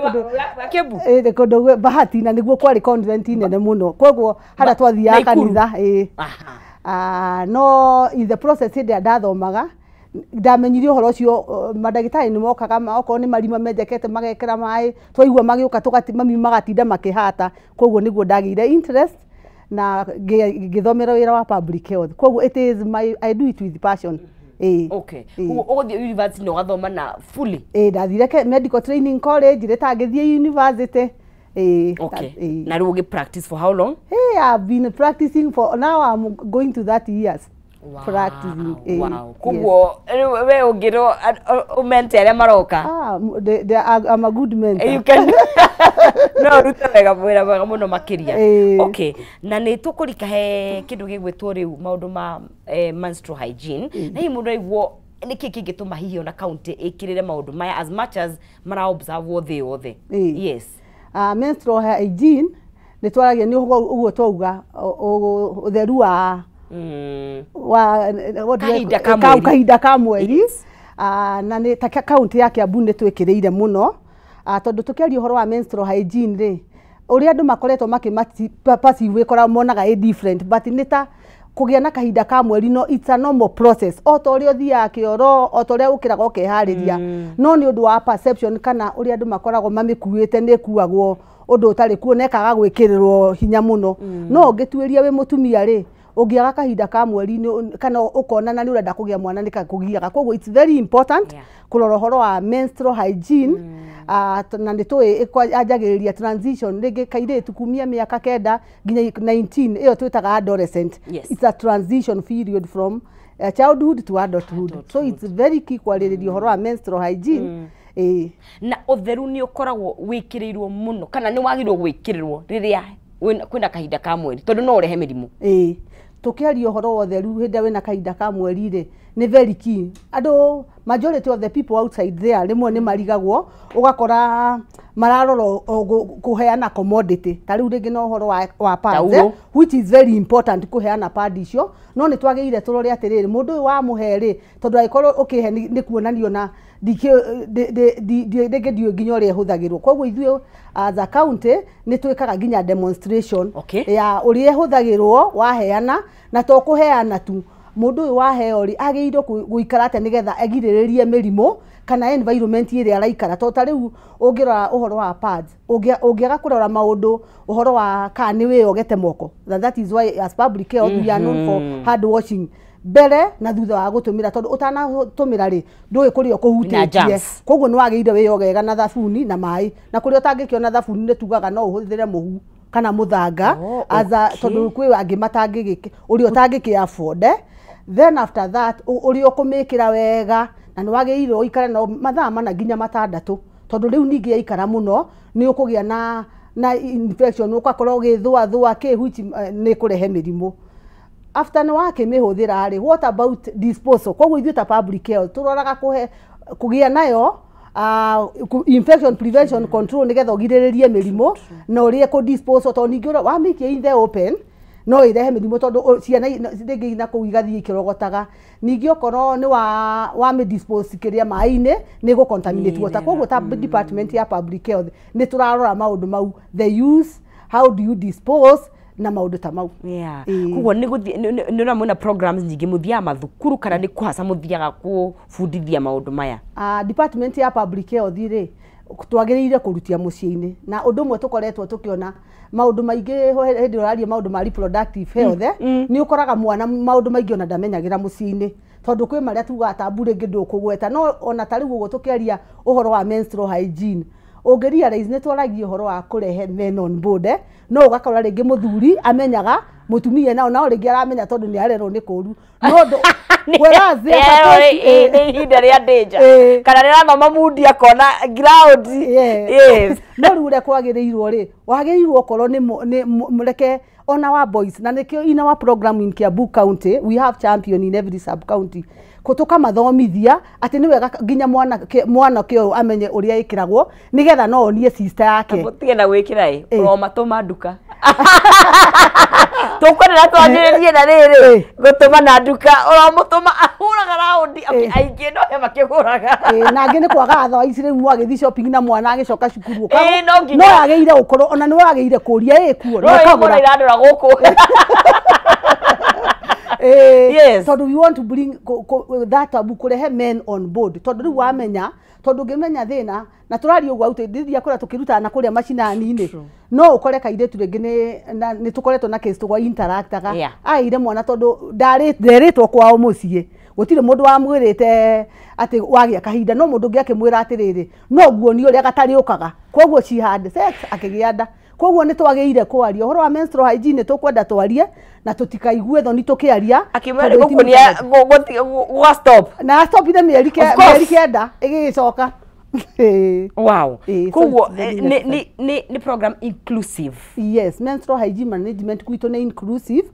Kũndũ Kiambu? Ĩ, kũndũ Bahati, na nĩguo kwarĩ convent nene mũno, koguo harĩa twathiaga Naikuru? kanitha, ĩ. Ah, no in the process, hĩndĩ ĩrĩa ndathomaga, ndamenyire ũhoro ũcio, mandagĩtarĩ nĩ mokaga, okorwo nĩ marima menjekete magekĩra maĩ, twaigua magĩũka tũgati mami magatinda makĩhata. Koguo nĩguo ndagĩire interest na ngĩthomera wĩra wa public health. Koguo it is my I do it with passion, ĩ. Ĩ. Koguo ũgũthiĩ university na ũgathoma na fully? Ĩ, ndathire medical training college, rĩta ngĩthiĩ university, ĩ. Ĩ. Na rĩu ũgĩ practice for how long? Hey, I've been practicing for now I'm going to 30 years practicing. Yes. Koguo rĩu we ũngĩrwo ũmente arĩa maroka? Ah, I'm a good mentor. You can no ũrute wega, wĩra mwega mũno makĩria. Okay, na nĩ tũkũrika he kĩndũ gĩgwĩtwo rĩu maũndũ ma menstrual hygiene, na hihi mũndũ aiguo nĩkĩ kĩngĩtũma hihi ona county ĩkĩrĩre maũndũ maya as much as mara observe thĩ yothe? Menstrual hygiene nĩ twaragia nĩ ũguo ũguo twauga ũtheru wa wa what do I- Kahinda ka mweri. Kahinda ka mweri. Ah, na nĩ ta kaunti ya Kiambu nĩ twĩkĩrĩire mũno. Ah, tondũ tũkĩaria ũhoro wa menstrual hygiene rĩ, ũrĩa andũ makoretwo makĩmati perceive, ĩkora monaga ĩ different, but nĩ ta kũgĩa na kahinda ka mweri, no it's a normal process, o ta ũrĩa ũthiaga kĩoro, o ta ũrĩa ũkĩraga ũkeharĩria. No nĩ ũndũ wa perception kana ũrĩa andũ makoragwo mamĩkuĩte, nĩ ĩkuagwo ũndũ ũtarĩ kuo na ĩkaga gwĩkĩrĩrwo hinya mũno. No ũngĩtuĩria wĩ mũtumia rĩ, ũngĩaga kahinda ka mweri kana ũkona na nĩ ũrenda kũgĩa mwana, nĩ kakũgiaga. Koguo it's very important kũrora ũhoro wa menstrual hygiene. Ah, na nĩ tũĩ yanjagĩrĩria transition rĩngĩ kairĩtu kumia mĩaka 9 nginya 19, ĩyo twĩtaga adolescent. It's a transition period from childhood to adulthood, so it's very key kwarĩrĩria ũhoro wa menstrual hygiene, ĩĩ. Na ũtheru nĩ ũkoragwo wĩkĩrĩirwo mũno kana nĩ wagĩrĩirwo gwĩkĩrĩrwo rĩrĩa kwĩna kahinda ka mweri, tondũ no ũrehe mĩrimũ? Ĩĩ, tũkĩaria ũhoro wa ũtheru hĩndĩ ĩrĩa wĩna kahinda ka mweri rĩ, nĩ very key. Andũ, majority of the people outside there, rĩmwe nĩ marigagwo, ũgakora mararora o kũheana commodity, ta rĩu rĩngĩ no ũhoro wa pads, Taulo. Which is very important kũheana pad icio, no nĩ twagĩrĩire tũrore atĩrĩrĩ, mũndũ ũyũ wamũhe rĩ, tondũ angĩkorwo ũkĩhe nĩ kuonanio na rĩngĩ ndiũĩ nginya ũrĩa ĩhũthagĩrwo. Koguo ithuĩ as a county nĩ twĩkaga nginya demonstration ya ũrĩa ĩhũthagĩrwo waheana, na to kũheana tu, mũndũ ũyũ waheo rĩ, agĩrĩirwo gũikara atĩa nĩgetha egirĩrĩrie mĩrimũ kana environment ĩrĩa araikara. Tondũ ta rĩu ũngĩrora ũhoro wa pads, ũngĩaga kũrora maũndũ ũhoro wa kana nĩ wĩyogete moko. That is why as public health we are known for hand washing mbere na thutha wa gũtũmĩra, tondũ ũtanatũmĩra rĩ, ndũĩ kũrĩa ũkũhutĩtie. Germs. Koguo nĩ wagĩrĩire wĩyoge wega na thabuni na maĩ, na kũrĩa ũtangĩkĩona thabuni, nĩ tugaga no ũhũthĩre mũhu kana mũthanga as a, tondũ kwĩ angĩ matangĩgĩkĩ ũrĩa ũtangĩkĩ afford. Then after that, ũrĩa ũkũmĩkĩra wega, na nĩ wagĩrĩirwo ũikare no mathaa 4 nginya 6, tondũ rĩu ningĩ yaikara mũno nĩ ũkũgĩa na infection, ũgakorwo ũgĩthũa thũa kĩ, which nĩ kũrehe mĩrimũ. After nĩ wakĩmĩhũthĩra rĩ, what about disposal? Koguo ithuĩ ta public health tũroraga kũhe kũgĩa nayo, infection prevention control, nĩgetha ũgirĩrĩrie mĩrimũ, na ũrĩa kũ dispose, tondũ ningĩ wamĩikia in the open no ĩrehe mĩrimũ, tondũ ciana rĩngĩ na kũu igathiĩ ikĩrogotaga. Ningĩ okorwo nĩ wa wamĩ dispose kĩrĩa maĩ-inĩ, nĩ gũ contaminate water. Koguo ta department ya public health nĩ tũrarora maũndũ mau, the use, how do you dispose, na maũndũ ta mau. Ĩĩ. Koguo nĩ gũthiĩ nĩ ũrĩa mwĩna programs nyingĩ, mũthiaga mathukuru kana nĩ kũhaca mũthiaga kũbundithia maũndũ maya? Department ya public health rĩ, twagĩrĩire kũrutia mũciĩ-inĩ, na ũndũ ũmwe tũkoretwo tũkĩona maũndũ maingĩ hĩndĩ ĩrĩa ũraria maũndũ ma reproductive health, nĩ ũkoraga mwana maũndũ maingĩ ona ndamenyagĩra mũciĩ-inĩ, tondũ kwĩ marĩa tugaga tabu, rĩngĩ ndũkũgweta. No ona ta rĩu ũguo tũkĩaria ũhoro wa menstrual hygiene, ũngĩ realize nĩ twaragia ũhoro wa kũrehe men on board, no ũgakora rĩngĩ mũthuri amenyaga mũtumia nao nao rĩngĩ aramenya tondũ nĩ arerwo nĩ kũru, no whereas they are supposed Nĩ ihinda rĩa danger kana rĩrathoma mundi akona ground. No rĩu ũrĩa kwagĩrĩirwo rĩ, wagĩrĩirwo okorwo nĩ mũreke ona wa boys, na nĩkĩo in our program in Kiambu County we have champion in every sub county, tũkamathomithia atĩ nĩ wega nginya mwanake ũyũ amenye ũrĩa ĩkĩragwo, nĩgetha no onie sister yake. Tige na gwĩkĩra ĩ, ũromatũma nduka. Tũkwendera twanjĩrĩrie na rĩrĩ gũtũma na nduka ũramũtũma ahũraga raundi aingĩ no he makĩgũraga. Na angĩ nĩ kwaga thaa ici rĩu mwagĩthiĩ shopping na mwana agĩcoka cukuru no no yagĩrĩire gũkorwo ona nĩ wagĩrĩire kũria ĩkuo no ũkagũra irandora gũkũ. Yes. Tondũ we want to bring that taboo kũrehe men on board tondũ rĩu wamenya tondũ ũngĩmenya thĩna na tũraria ũguo autĩrĩria kũrĩa tũkĩrutana na kũrĩa macinani-inĩ no ũkore kairĩtu rĩngĩ nĩ tũkoretwo na case tũgwa interactaga aire mwana tondũ nderĩtwo kwao mũciĩ gũtirĩ mũndũ wamwĩrĩte atĩ wagĩa kahinda no mũndũ ũngĩ akĩmwĩra atĩrĩrĩ no nguonie ũrĩa gatarĩũkaga koguo she had sex akĩgĩa nda. Koguo nĩ twagĩrĩire kwaria ũhoro wa menstrual hygiene tũkwenda twarie na tũtikaigue thoni tũkĩaria akĩmwĩra gũkũ nĩ stop na stopire mĩeri 9 ĩgĩgĩcoka. Wow. Koguo nĩ program inclusive. Yes, menstrual hygiene management gwitũ nĩ inclusive.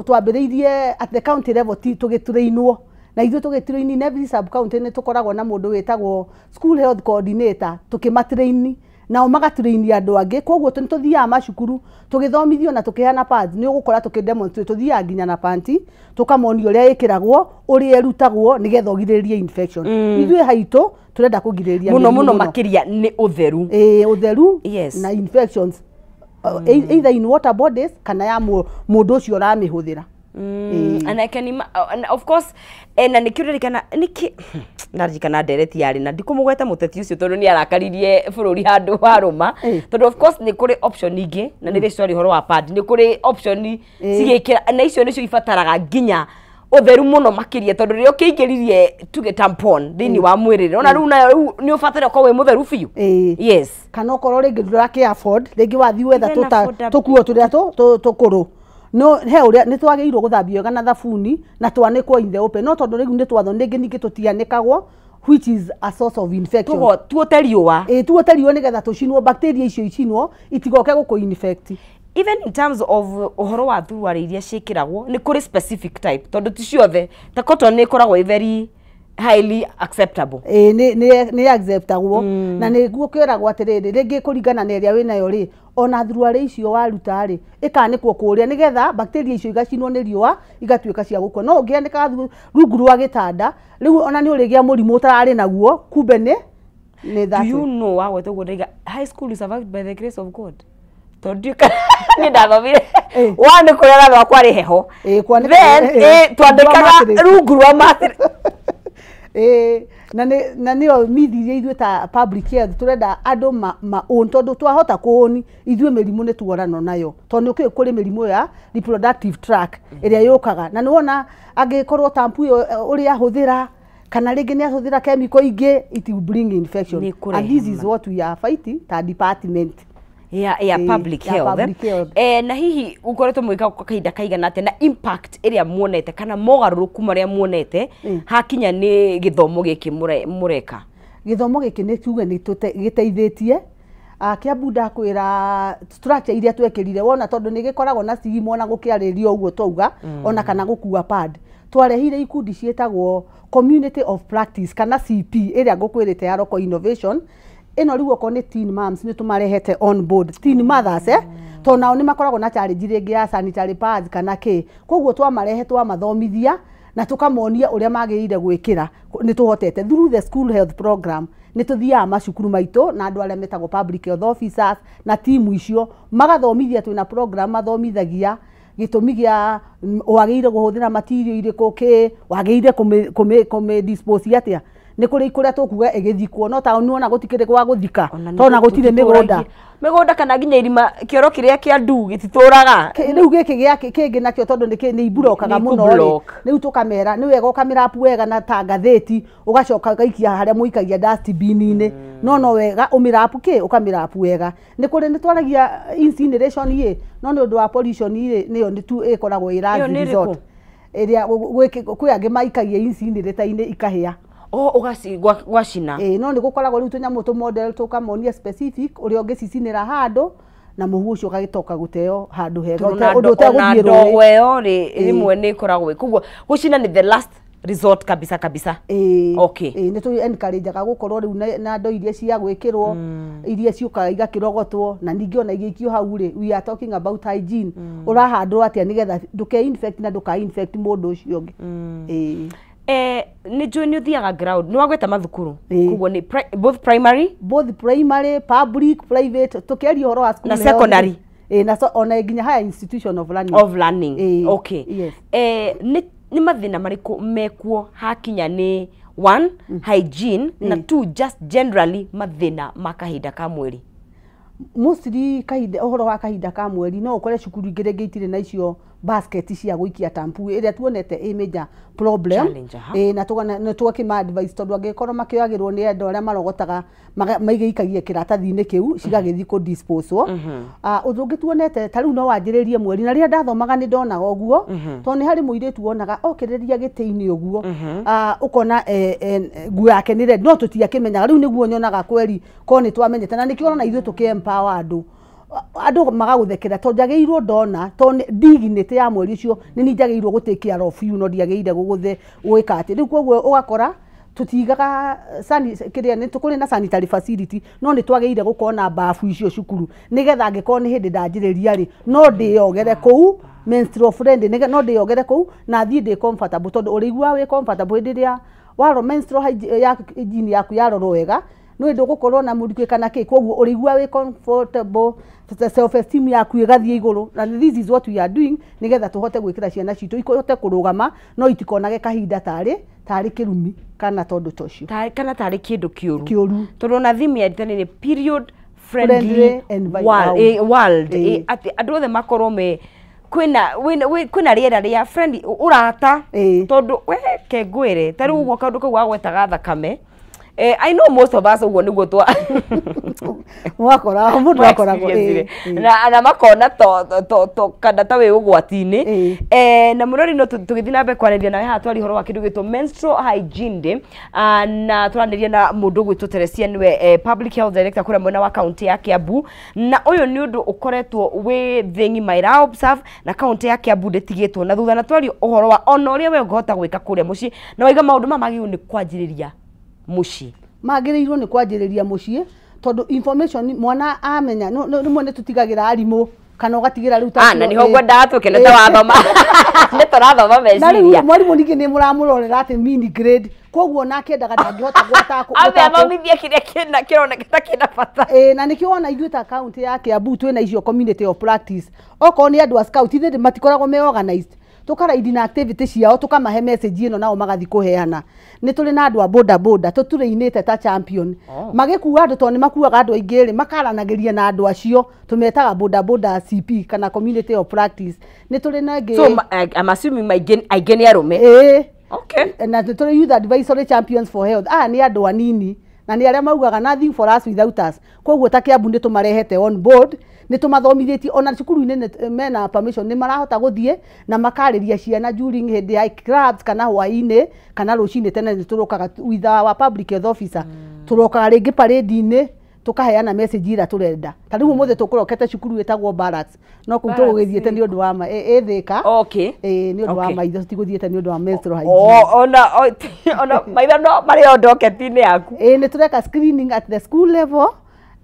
Twambĩrĩirie at the county level tũgĩtrainwo na ithuĩ tũgĩtrain in every sub county nĩ tũkoragwo na mũndũ wĩtagwo school health coordinator tũkĩmatrain nao magatrain andũ angĩ koguo nĩ tũthiaga macukuru tũgĩthomithio na tũkĩheana pads nĩ ũgũkora tũkĩdemonstrate tũthiaga nginya na panty tũkamonia ũrĩa ĩkĩragwo ũrĩa ĩrutagwo nĩgetha ũgirĩrĩrie infection. Ithuĩ haitũ tũrenda kũgirĩrĩria mũno mũno makĩria nĩ ũtheru. Ũtheru na infections either in water bodies kana ya mũndũ ũcio ũramĩhũthĩra. And I can of course na nikio ririkana niki naririkana ndereti yarĩ na ndikumugweta mũteti ũcio tondũ nĩ arakaririe bũrũri handũ warũma tondũ of course nĩ kũrĩ option ingĩ na nĩ rĩcori ũhoro wa pad nĩ kũrĩ option cigĩkĩra na icio nĩcio ibataraga nginya ũtheru mũno makĩria tondũ rĩrĩa ũkĩingĩririe tuge tampon thĩinĩ wa mwĩrĩ ona rĩu nayo rĩu nĩ ũbataire ũkorwo wĩ mũtheru biũ. Yes. Kana okorwo rĩngĩ ndũrakĩ afford rĩngĩ wathiĩ wetha tũkuo tũrĩa tũkũrũ no he ũrĩa nĩ twagĩrĩirwo gũthambio wega na thabuni na twanĩkwo in the open no tondũ rĩu nĩ twatho rĩngĩ ningĩ tũtianĩkagwo which is a source of infection. Tuote riũa. Tuote riũa nĩgetha tũcinwo bacteria icio icinwo itigoke gũkũ infect. Even in terms of ũhoro wa thuruarĩ iria ciĩkĩragwo nĩ kũrĩ specific type tondũ ti ciothe ta cotton nĩ ĩkoragwo ĩ very highly acceptable. Nĩ acceptable na nĩguo kwĩragwo atĩrĩrĩ rĩngĩ kũringana na ĩrĩa wĩnayo rĩ ona thuruarĩ icio waruta rĩ ĩkanĩkwo kũrĩa nĩgetha bacteria icio igacinwo nĩ riũa igatuĩka cia gũkua no ũngĩanĩka rungu rwa gĩtanda rĩu ona nĩ ũrĩgĩa mũrimũ ũtararĩ naguo kumbe nĩ that. Do you know wagweta ũguo ndaiga high school is survived by the grace of God tondũ nĩ ndathomire wa nĩ kũrĩa rwa kwarĩ heho then twandĩkaga rungu rwa mattress. Na nĩyo mithirie ithuĩ ta public health tũrenda andũ ma own tondũ twahota kũũni ithuĩ mĩrimũ nĩ tuorano nayo tondũ nĩ kũrĩ mĩrimũ ya reproductive tract ĩrĩa yũkaga na nĩwona angĩkorwo tampu ĩyo ũrĩa ahũthĩra kana rĩngĩ nĩ ahũthĩra chemical ingĩ it will bring infection and this is what we are fighting ta department ya public health. Na hihi ukoretwo mwika kwa kahinda kaigana atĩa na impact ĩrĩa muonete kana mogarũrũku marĩa muonete hakinya nĩ gĩthomo gĩkĩ mũreka? Gĩthomo gĩkĩ nĩ tuge nĩ gĩteithĩtie Kiambu ndakwĩra structure iria twekĩrire wona tondũ nĩ gĩkoragwo na stigma ona gũkĩarĩrio ũguo twauga ona kana gũkua pad twarehire ikundi ciĩtagwo community of practice kana CP ĩrĩa ngũkwĩrĩte ya local innovation ĩno rĩu okorwo nĩ teen moms nĩ tũmarehete on board teen mothers tondũ nao nĩ makoragwo na challenge rĩngĩ ya sanitary pads kana kĩ koguo twamarehe twamathomithia na tũkamonia ũrĩa magĩrĩire gwĩkĩra nĩ tũhotete through the school health program nĩ tũthiaga macukuru maitũ na andũ arĩa metagwo public health officers na timu icio magathomithia twĩna program mathomithagia gĩtũmi gĩa wagĩrĩire kũhũthĩra material irĩkũ kĩ wagĩrĩire kũmĩ dispose atĩa nĩ kũrĩ kũrĩa tũkuga ĩgĩthikwo no taũni wona gũtikĩrĩ gwa gũthika tondũ gũtirĩ mĩgũnda kana nginya irima kĩoro kĩrĩa kĩa ndu gĩtitũraga rĩu gĩkĩ gĩa kĩngĩ nakĩo tondũ nĩ iburokaga mũno rĩ rĩu tũkamera nĩ wega ũkamĩrapu wega na ta ngathĩti ũgacoka ũgaikia harĩa mũikagia dustbin-inĩ no wega ũmĩrapu kĩ ũkamĩrapu wega nĩ kũrĩ nĩ twaragia incineration ĩ no nĩ ũndũ wa pollution ĩ nĩyo nĩ tu ĩkoragwo ĩ last resort ĩrĩa kwĩ angĩ maikagia incinerator-inĩ ikahĩa gwacina no nĩ gũkoragwo rĩu tũnyamũ tũ model tũkamonia specific ũrĩa ũngĩcicinĩra handũ na mũhu ũcio ũgagĩtoka gũteo handũ hega ũndũ ũtegũthiĩ rũĩ ndogo ĩyo rĩ rĩmwe nĩ ĩkoragwo koguo gũcina nĩ the last resort kabisa kabisa. Ĩĩ. Okay. Ĩĩ, nĩ tũ encourage-aga gũkorwo rĩu na ndo iria cia gwĩkĩrwo, iria ciũkaga igakĩrogotwo, na ningĩ ona igĩikio hau rĩ, we are talking about hygiene. Ũrahandwo atĩa nĩgetha ndũke infect na ndũka infect mũndũ ũcio ũngĩ. Ĩĩ. Nĩ njũĩ nĩ ũthiaga ground, nĩ wagweta mathukuru, Ĩĩ. koguo nĩ both primary, both primary, public, private, tũkĩaria ũhoro wa school na health. Secondary. Ĩĩ, na so, ona nginya higher institution of learning. Of learning. Ĩĩ. Okay. Yes. Nĩ mathĩna marĩkũ mekuo hakinya nĩ one, hygiene, na two, just generally mathĩna ma kahinda ka mweri? Mostly kahinda, ũhoro wa kahinda ka mweri, no ũkore cukuru ingĩ rĩngĩ itirĩ na icio basket cia gũikia tampu ĩrĩa tuonete ĩ major problem. Challenge, aha. Ĩ, na na tũgakĩma advice, tondũ angĩkorwo makĩoyagĩrwo nĩ andũ arĩa marogotaga, maigĩikagia kĩratathi-inĩ kĩu, cigagĩthiĩ kũ disposal. Ah, ũndũ ũngĩ tuonete, ta rĩu no wanjĩrĩrie mweri, na rĩrĩa ndathomaga nĩ ndonaga ũguo, tondũ nĩ harĩ mũirĩtu wonaga okĩrĩria gĩtĩ-inĩ ũguo, ũkona nguo yake nĩ red, no tũtiakĩmenyaga. Rĩu nĩguo nyonaga kweri korwo nĩ twamenyete, na nĩkĩo ũrona ithuĩ tũkĩ empower andũ, andũ magagũthekera, tondũ njagĩrĩirwo ndona, tondũ dignity ya mweri ũcio nĩ niĩ njagĩrĩirwo gũ take care of you, no ndiagĩrĩire gũgũthe gwĩka atĩ rĩu. Koguo ũgakora tũtigaga kĩrĩa nĩ tũkũrĩ na sanitary facility, no nĩ twagĩrĩire gũkorwo na bafu icio cukuru, nĩgetha angĩkorwo nĩ hĩndĩ ndanjĩrĩria rĩ, no ndĩyogere kũu, menstrual friend, no ndĩyogere kũu na thiĩ ndĩ comfortable, tondũ ũrĩiguaga wĩ comfortable hĩndĩ ĩrĩa waro menstrual hygiene yaku yarorwo wega, nĩ ndũgũkorwo na mũrukĩ kana kĩ. Koguo ũrĩiguaga wĩ comfortable, self esteem yaku ĩgathiĩ igũrũ. Na this is what we are doing, nĩgetha tũhote gwĩkĩra ciana citũ ihote kũrũgama, no itikonage kahinda tarĩ kĩrumi kana tondũ ta ũcio. Kana tarĩ kĩndũ kĩũru. Kĩũru. Tondũ ona theme ya ritani nĩ period friendly friendly environment. World. Ĩĩ. Atĩ andũ othe makorwo me kwĩna rĩera rĩa friendly, ũrata. Ĩĩ. Tondũ we ke ngwĩre, ta rĩu ũguo kaũndũ kau wagwetaga thakame, I know most of us ũguo nĩguo twa Mwakora mũndũ akoragwo experience ĩĩ, rĩ. ĩĩ. Na makona to kana ta wĩ ũgwati-inĩ. Ĩĩ. Na mũrori, no tũgĩthiĩ na mbere kwaranĩria nawe haha, twari ũhoro wa kĩndũ gĩtwo menstrual hygiene day. Ah, na tũranĩria na mũndũ ũgwĩtwo Teresia, nĩwe public health director kũrĩa mwena wa kaunti ya Kiambu, na ũyũ nĩ ũndũ ũkoretwo wĩ thĩ ng'ima ĩra observe, na kaunti ya Kiambu ndĩtigĩtwo na thutha, na twaria ũhoro wa ona ũrĩa we ũngĩhota gwĩka kũrĩa mũciĩ, na waiga maũndũ maya magĩrĩirwo nĩ kwanjĩrĩria mũciĩ. Magĩrĩirwo nĩ kwanjĩrĩria mũciĩ, tondũ information mwana amenya rĩmwe nĩ tũtigagĩra arimũ kana ũgatigĩra rĩu ta Ah, na niho ngwendaga tũke, nĩ ta wathoma, nĩ tũrathoma Na rĩu meciria. mwarimũ ningĩ nĩ mũramũrorera atĩ mini grade, koguo nake endaga ndangĩhota gwata Ambe athomithie kĩrĩa kĩna kĩroneka ta kĩna bata. Ĩĩ, na nĩkĩo wona ithuĩ ta kaunti ya Kiambu twĩna icio community of practice. Okorwo nĩ andũ a scout, ithuĩ matikoragwo me organized, tũkaraidi na activity ciao, tũkamahe message ĩno, nao magathiĩ kũheana. Nĩ tũrĩ na andũ a boda boda tũtũrĩinĩte ta champion. Oh. Magĩkua andũ, tondũ nĩ makuaga andũ aingĩ rĩ, makaranagĩria na andũ acio, tũmetaga boda boda CP kana community of practice. Nĩ tũrĩ na ĩngĩ. So I'm assuming maingĩ aingĩ nĩ arũme. Ĩĩ. Okay. Na nĩ tũrĩ youth advisory champions for health. Aya nĩ andũ anini na nĩ arĩa maugaga nothing for us without us. Koguo ta Kiambu nĩ tũmarehete on board, nĩ tũmathomithĩtie, ona cukuru-inĩ mena permission, nĩ marahota gũthiĩ na makarĩria ciana during hĩndĩ ya clubs kana hwaĩ-inĩ kana rũcinĩ tene. Nĩ tũrokaga with our public health officer, tũrokaga rĩngĩ parade-inĩ, tũkaheana message ĩrĩa tũrenda. Ta rĩu ũmũthĩ tũkũrokete cukuru ĩtagwo Barracks, no kũu Barracks. tũgũgĩthiĩte nĩ ũndũ wa ĩ Thĩka. Okay. Ĩĩ, nĩ ũndũ wa Okay. maitho, tũtigũthiĩte nĩ ũndũ wa menstrual hygiene. O ona maitho no marĩ o ndoketi-inĩ yaku. Ĩĩ, nĩ tũreka screening at the school level,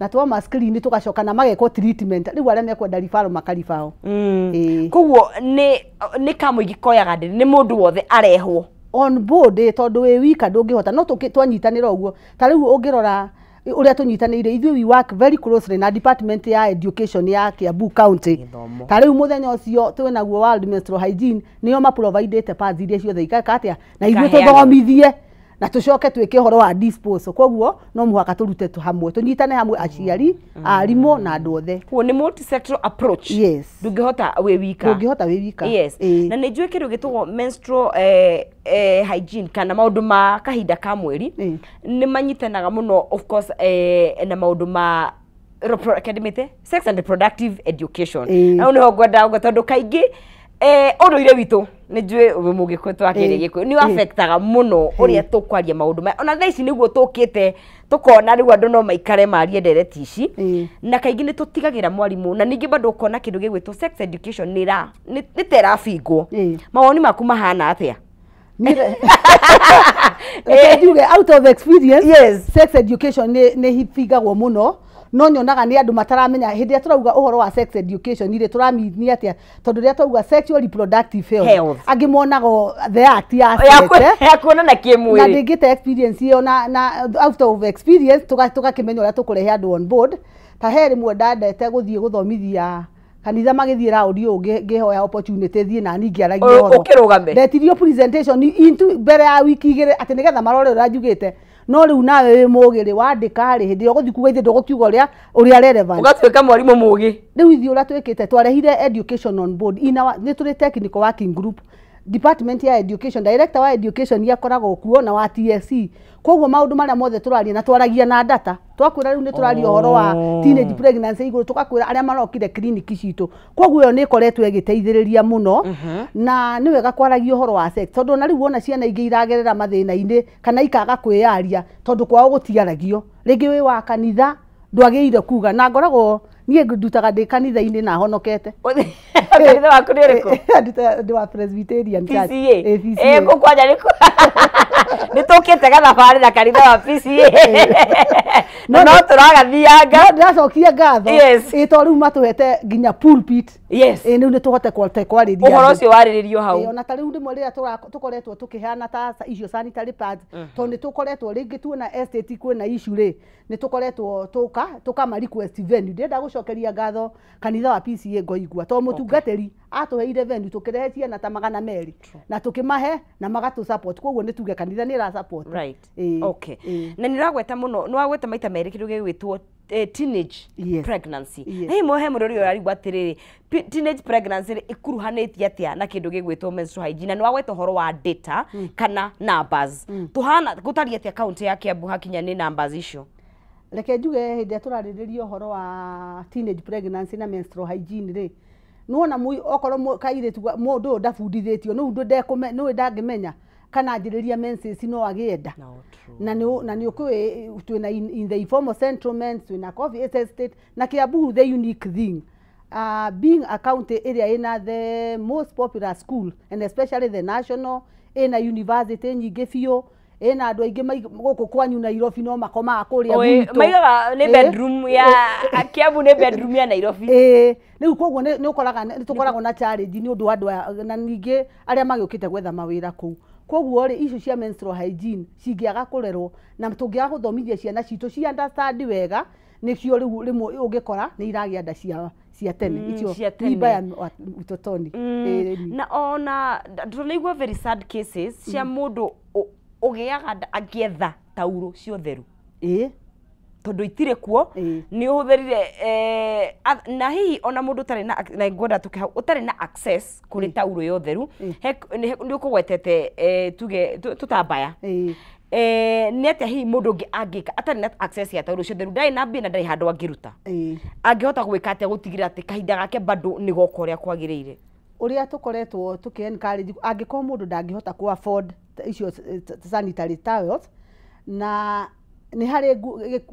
na twama screen tũgacoka na magekwo treatment. Rĩu arĩa mekwenda referral makaribao. Ĩĩ. Koguo nĩ kamũingĩ koyaga ndĩrĩ nĩ mũndũ wothe arehwo on board. Ĩ, tondũ wĩ wika ndũngĩhota, no twanyitanĩra ũguo, ta rĩu ũngĩrora ũrĩa tũnyitanĩire ithuĩ, we work very closely na department ya education ya Kiambu County. Gĩthomo. Ta rĩu mũthenya ũcio twĩnaguo World Menstrual Hygiene, nĩo maprovidĩte pads iria ciothe ikaka atĩa, na ithuĩ Ikaheanwo. tũthomithie na tũcoke twĩke ũhoro wa disposal. Koguo no mũhaka tũrute tu hamwe, tũnyitane hamwe, aciari, arimũ na andũ othe. Koguo nĩ multi-sectoral approach. Yes. Ndũngĩhota wĩ wika. Ndũngĩhota wĩ wika. Yes. Ĩĩ. Na nĩ njũĩ kĩndũ gĩtagwo menstrual hygiene kana maũndũ ma kahinda ka mweri Ĩĩ. nĩ manyitanaga mũno, of course, na maũndũ ma academic, sex and reproductive education. Ĩĩ. Na hau nĩho ngwendaga gũka, tondũ kaingĩ ũndũire witũ, nĩ njũĩ wĩ mũgĩkũyũ, twakĩrĩ gĩkũyũ, nĩ affectaga mũno ũrĩa tũkwaria maũndũ maya. Ona thaa ici nĩguo tũkĩte tũkona rĩu andũ no maikare marie ndereti ici. Ĩĩ. Na kaingĩ nĩ tũtigagĩra mwarimũ, na ningĩ bado ũkona kĩndũ gĩgwĩtwo sex education nĩ ta ĩrabingwo. Ĩĩ. Mawoni maku mahana atĩa? Reke njuge out of experience, Yes. sex education nĩ hibingagwo mũno, no nyonaga nĩ andũ mataramenya hĩndĩ ĩrĩa tũrauga ũhoro wa sex education rĩ, tũramini atĩa, tondũ rĩrĩa twauga sexual reproductive health, Health. angĩ monaga the act ya Ya sex, eh? ya kuonana Na kĩmwĩrĩ. ndĩngĩte experience ĩyo na out of experience tũgakĩmenya ũrĩa tũkũrehe andũ on board. Ta he rĩmwe ndandete gũthiĩ gũthomithia kanitha, magĩthiĩ raũndi ũũ, ngĩhoya opportunity thiĩ nani ngĩaragia ũhoro. Ũkĩrũgame. Ndetirio presentation into mbere ya wiki 2 atĩ nĩgetha marore ũrĩa njugĩte, no rĩu nawe wĩ mũgĩ rĩ, wandĩka rĩ, hĩndĩ ĩyo ũgũthiĩ kuga ithe ndũgũkiuga ũrĩa relevant. Ũgatuĩka mwarimũ mũgĩ. Rĩu ithuĩ ũrĩa twĩkĩte, twarehire education on board in our, nĩ tũrĩ technical working group, department ya education, director wa education nĩ akoragwo kuo na wa TSC. Koguo maũndũ marĩa mothe tũraria na twaragia na data, twakwĩra rĩu nĩ tũraria ũhoro wa teenage pregnancy igũrũ, tũgakwĩra arĩa marokire clinic citũ. Koguo ĩyo nĩ ĩkoretwo ĩgĩteithĩrĩria mũno, na nĩ wega kwaragia ũhoro wa sex, tondũ ona rĩu wona ciana ingĩ iragerera mathĩna-inĩ kana ikaga kwĩyaria tondũ kwao gũtiaragio. Rĩngĩ wĩ wa kanitha ndwagĩrĩire kuga, na ngoragwo niĩ ndutaga ndĩ kanitha-inĩ na honokete. Kanitha waku nĩ ũrĩkũ? Ndĩ wa Presbyterian Church. PCA. PCA. Kũu kwanja nĩ tũkĩte gathabarĩ na kanitha wa PCA na no tũragathianga. No ndĩracokia ngatho. Yes. Ĩ, to rĩu matũhete nginya pulpit. Yes. Ĩ, rĩu nĩ tũhote kwarĩria Ũhoro andũ. ũcio warĩrĩrio hau. Ĩ, ona ta rĩu rĩmwe rĩrĩa tũkoretwo tũkĩheana ta icio sanitary pads, tondũ nĩ tũkoretwo rĩngĩ tuona estate kwĩna issue rĩ, nĩ tũkoretwo tũka tũkama request venue. Ndĩrenda gũcokeria ngatho kanitha wa PCA Ngoigua, tondũ mũtungatĩri atũheire venue, tũkĩrehe ciana ta 200 na tũkĩmahe na magatũ support. Koguo nĩ tuge kanitha nĩ ĩra support. Right. Ĩ, Okay. ĩ. Na nĩ ũragweta mũno, nĩ wagweta maita merĩ kĩndũ gĩgwĩtwo teenage Yes. pregnancy. Yes. Na hihi he mũndũ ũrĩa ũrarigwo atĩrĩrĩ, teenage pregnancy rĩ, ĩkuruhanĩtie atĩa na kĩndũ gĩgwĩtwo menstrual hygiene? Na nĩ wagweta ũhoro wa data kana numbers, tũhana gũtariĩ atĩa kaunti ya Kiambu hakinya nĩ numbers icio? Reke njuge hĩndĩ ĩrĩa tũrarĩrĩria ũhoro wa teenage pregnancy na menstrual hygiene rĩ, nĩwona okorwo kairĩtu mũndũ ũyũ ndabundithĩtio, nĩ ũndũ nĩũĩ ndangĩmenya kana anjĩrĩria menses no agĩe nda. No, true. Na nĩ ũkũĩ twĩna in the informal settlements, twĩna coffee estate, na Kiambu the unique thing, being a county ĩrĩa ĩna the most popular school and especially the national, ĩna university nyingĩ biũ, ĩna andũ aingĩ gũkũ kwanyu Nairobi no makomaga kũrĩa gwitũ. Maigaga nĩ bedroom ya Kiambu, nĩ bedroom ya Nairobi. Ĩĩ, rĩu koguo nĩ ũkoraga nĩ tũkoragwo na challenge nĩ ũndũ wa andũ aya, na ningĩ arĩa magĩũkĩte gwetha mawĩra kũu. Koguo rĩ, icio cia menstrual hygiene cingĩaga kũrerwo na tũngĩaga gũthomithia ciana citũ ci understand wega, nĩcio rĩu rĩmwe ũngĩkora nĩ iragĩa nda cia tene, icio cia tene. Mimba ya utotoni. Ĩĩ. Na ona tũnaigua very sad cases cia mũndũ ũgĩaga nda angĩetha tauro cia ũtheru, tondũ itirĩ kuo. Nĩ ũhũthĩrire na hihi ona mũndũ ũtarĩ na, na ngwenda tũke hau, ũtarĩ na access kũrĩ tauro ya ũtheru, nĩ ũkũgwetete tuge tũtambaya. Nĩ atĩa hihi mũndũ ũngĩ angĩka atarĩ na access ya tauro cia ũtheru, ndarĩ na mbia na ndarĩ handũ angĩruta, angĩhota gwĩka atĩa gũtigĩrĩra atĩ kahinda gake bado nĩ goka ũrĩa kwagĩrĩire? Ũrĩa tũkoretwo tũkĩ encourage, angĩkorwo mũndũ ndangĩhota kũ afford icio sanitary towels, na nĩ harĩ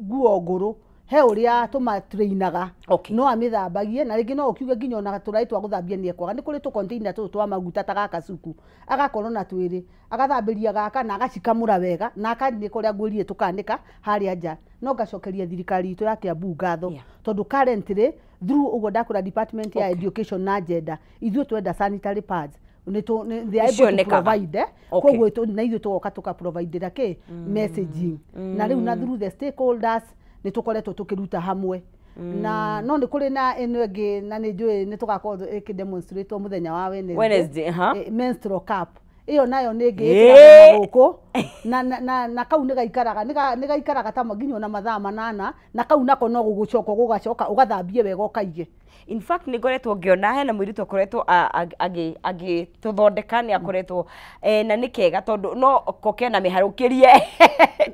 nguo ngũrũ, he ũrĩa tũmatrainaga, no amĩthambagie, na rĩngĩ no ũkiuge nginya ona tũraĩ twa gũthambia nĩ ekwaga. Nĩ kũrĩ tũ container tũtũ twa maguta ta gaka cuku, agakorwo na twĩrĩ, agathambĩria gaka na agacikamũra wega na akanĩka ũrĩa ngwĩrire tũkanĩka harĩa nja. No ngacokeria thirikari itũ ya Kiambu ngatho, tondũ currently through ũguo ndakũra department ya education na gender, ithuĩ twenda sanitary pads nĩ they are able to Nĩcionekaga. provide, eh. Koguo na ithuĩ tũgoka tũkaprovidera kĩ messaging, na rĩu na through the stakeholders nĩ tũkoretwo tũkĩruta hamwe. Na no nĩ kũrĩ na ĩno ĩngĩ, na nĩ njũĩ nĩ tũgakorwo ĩkĩdemonstrate mũthenya wa Wednesday. Wednesday, ha? Menstrual cup ĩyo nayo nĩ ĩngĩ ĩkĩragwo na gũkũ na kau nĩ gaikaraga nĩ gaikaraga ta nginya ona mathaa 8, na kau nako no gũgũcoka gũgacoka ũgathambie wega ũkaige. In fact, nĩ ngoretwo ngĩona hena mũirĩtu akoretwo agĩtũthondeka, nĩ akoretwo na nĩ kega tondũ no ko kena mĩharũkĩrie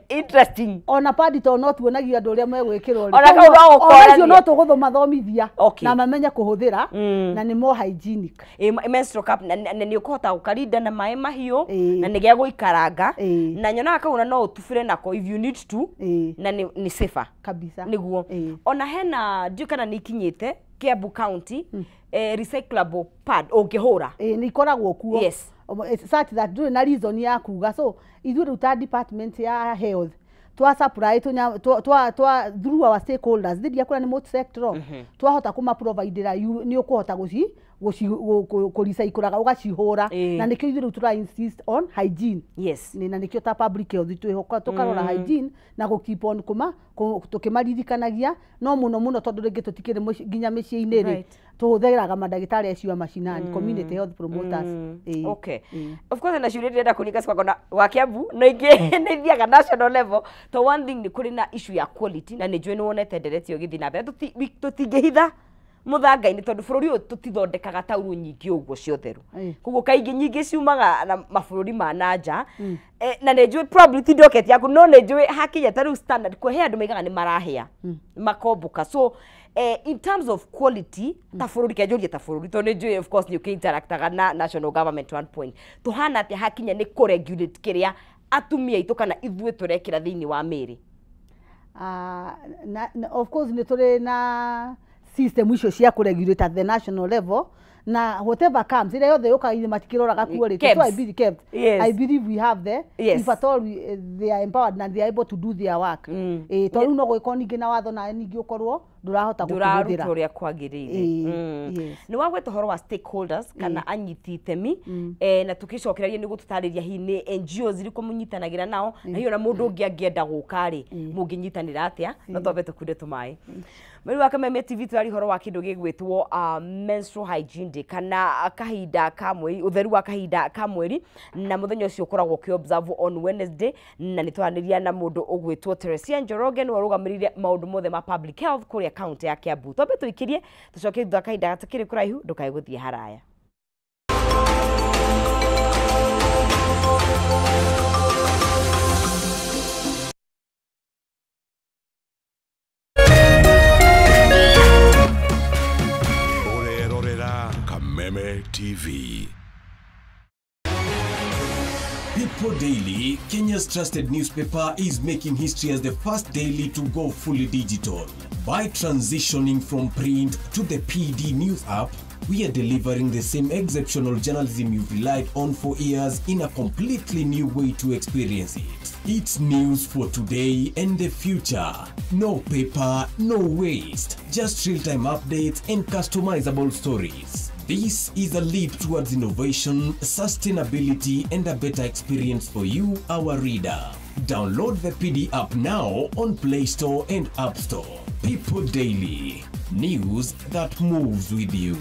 interesting. Ona padi to no tuonagia andũ ũrĩa megwĩkĩrwo rĩ. Ona kau no Ona icio gũkorania. no tũgũmathomithia na mamenye kũhũthĩra, na nĩ more hygienic. Menstrual cup na nĩ ũkũhota gũkarinda na maĩ mahiũ, na nĩ gĩa gũikaranga, na nyonaga kau na no ũtubĩre nako if you need to, na nĩ safer. Kabisa. Nĩguo. Ona hena, ndiũ kana nĩ ikinyĩte Kiambu County, recyclable pad ũngĩhũra? Ĩĩ, nĩ ikoragwo kuo. Yes. Such that ndũrĩ na reason ya kuga. So ithuĩ rĩu ta department ya health twa supply twa through our stakeholders thidi yakura ni multi sectoral, twahota kuma providera ni ukuhota guci kũrecyclaga ũgacihũra. Na nĩkĩo ithuĩ rĩu tũra insist on hygiene. Na nĩkĩo ta public health twĩhoka tũkarora hygiene na gũ keep on kuma tũkĩmaririkanagia, no mũno mũno tondũ rĩngĩ tũtikĩrĩ nginya mĩciĩ-inĩ rĩ, tũhũthĩraga mandagĩtarĩ acio a macinani, community health promoters. Okay. Of course na ciũria ndĩrenda kũringa cikwakona wa Kiambu no ingĩ nĩ ithiaga national level. To one thing nĩ kũrĩ na issue ya quality, na nĩ njũĩ nĩ wonete ndereti ĩyo ĩgĩthiĩ na mbere. Tũtingĩhitha mũthanga-inĩ tondũ bũrũri ũyũ tũtithondekaga taurũ nyingĩ ũguo cia ũtheru, koguo kaingĩ nyingĩ ciumaga na mabũrũri ma na nja. Na nĩ njũĩ probably ti docket yaku, no nĩ njũĩ hakinya ta rĩu standard kwe he andũ maigaga nĩ marahĩa makomboka. So in terms of quality ta bũrũri, kĩanjũrie ta bũrũri tondũ nĩ njũĩ of course nĩ ũkĩ-interactaga na national government one point, tũhana atĩa hakinya nĩ kũ-regulate kĩrĩa atumia aitũ kana ithuĩ tũrekĩra thĩinĩ wa mĩĩrĩ? Of course nĩ tũrĩ na system icio cia kũregulate at the national level, na whatever comes ĩrĩa yothe yũkaga ithuĩ matikĩroraga quality. So I believe kept. Yes. I believe we have the if at all they are empowered and they are able to do their work. To rĩu no gũgĩkorwo ningĩ na watho na ningĩ ũkorwo ndũrahota ndũraruta gũkĩhũthĩra. Ũrĩa kwagĩrĩire. Yes. Nĩ wagweta ũhoro wa stakeholders kana anyiti itemi, na tũkĩcokereria nĩ gũtũtarĩria hihi nĩ NGOs irĩkũ mũnyitanagĩra nao, na hihi ona mũndũ ũngĩ angĩenda gũka rĩ, mũngĩnyitanĩra atĩa? No twambe tũkunde tũmaĩ. Mweri wa Kameme TV tũraria ũhoro wa kĩndũ gĩgwĩtwo menstrual hygiene day, kana kahinda ka mweri, ũtheru wa kahinda ka mweri, na mũthenya ũcio ũkoragwo ũkĩ observe on Wednesday, na nĩ twaranĩria na mũndũ ũgwĩtwo Teresia Njoroge, nĩwe ũrũgamĩrĩire maũndũ mothe ma public health kũrĩa kaunti ya Kiambu. Twambe tũikĩrie, tũcoke thutha wa kahinda gatakĩrĩ kũraihu. Ndũkae gũthiĩ haraya. Ũrerorera Kameme TV. People Daily, Kenya's trusted newspaper, is making history as the first daily to go fully digital. By transitioning from print to the PD News app, we are delivering the same exceptional journalism you've relied on for years in a completely new way to experience it. It's news for today and the future. No paper, no waste. Just real-time updates and customizable stories. This is a leap towards innovation, sustainability, and a better experience for you, our reader. Download the PD app now on Play Store and App Store. People Daily, news that moves with you.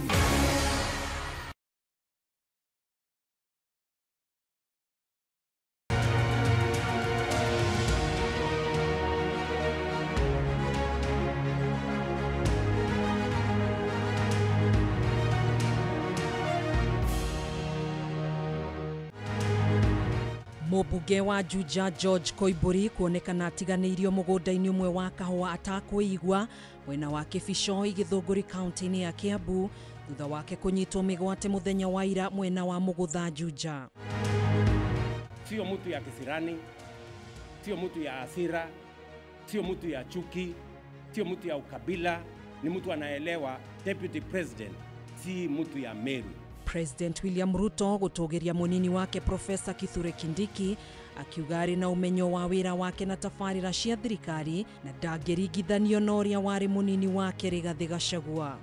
Mũmbunge wa Juja George Koimburi kuonekana atiganĩirio mũgũnda-inĩ ũmwe wa kahũa atakwĩigua mwena wa Kĩbicoi, Gĩthũngũri, kaunti-inĩ ya Kiambu, thutha wake kũnyitwo mĩgwate mũthenya wa ira mwena wa Mũgũtha, Juja. Sio mtu ya kisirani, sio mtu ya hasira, sio mtu ya chuki, sio mtu ya ukabila, ni mtu anaelewa deputy president si mtu ya Meru. President William Ruto gũtũgĩria mũnini wake Profesa Kithure Kindiki, akiuga arĩ na ũmenyo wa wĩra wake na tabarĩra cia thirikari na ndangĩringithanio na ũrĩa warĩ mũnini wake Rigathĩ Gachagua.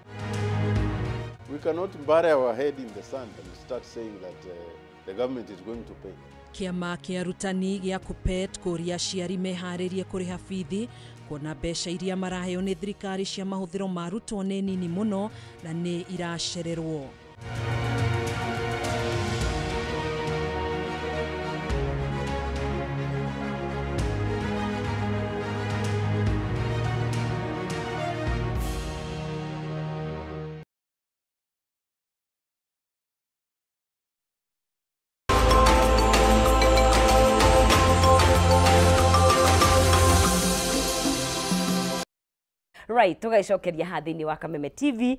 We cannot bury our head in the sand and start saying that the government is going to pay. Kĩama kĩa arutani gĩa KUPPET kũria aciari meharĩrie kũrĩha bithi, kuona mbeca iria maraheo nĩ thirikari cia mahũthĩro ma arutwo nĩ nini mũno na nĩ iracererwo. Right, tũgagĩcokeria haha thĩinĩ wa Kameme TV.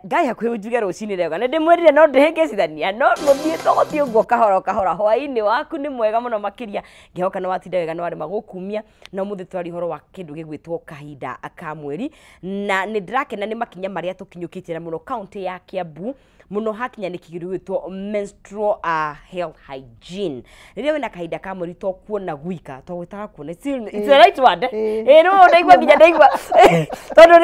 Ngai hakuhĩ njuge rũcinĩ rwega. Nĩ ndĩmwĩrire no ndĩhĩngĩcithania, no mũthiĩ tũgũthiĩ ũguo kahora kahora. Hwaĩ-inĩ waku nĩ mwega mũno makĩria. Ngĩhoka nĩ watinda wega, nĩ warĩma gũkumia. Na ũmũthĩ twaria ũhoro wa kĩndũ gĩgwĩtwo kahinda ka mweri. Na nĩ ndĩrakena nĩ makinya marĩa tũkinyũkĩtie na mũno kaunti ya Kiambu, mũno hakinya nĩ kĩndũ gĩgwĩtwo menstrual health hygiene. Rĩrĩa wĩna kahinda ka mweri to kuona gwika, to gwĩtaga kuona. It's the right word. Ĩĩ no ndaigua nginya ndaigua. Tondũ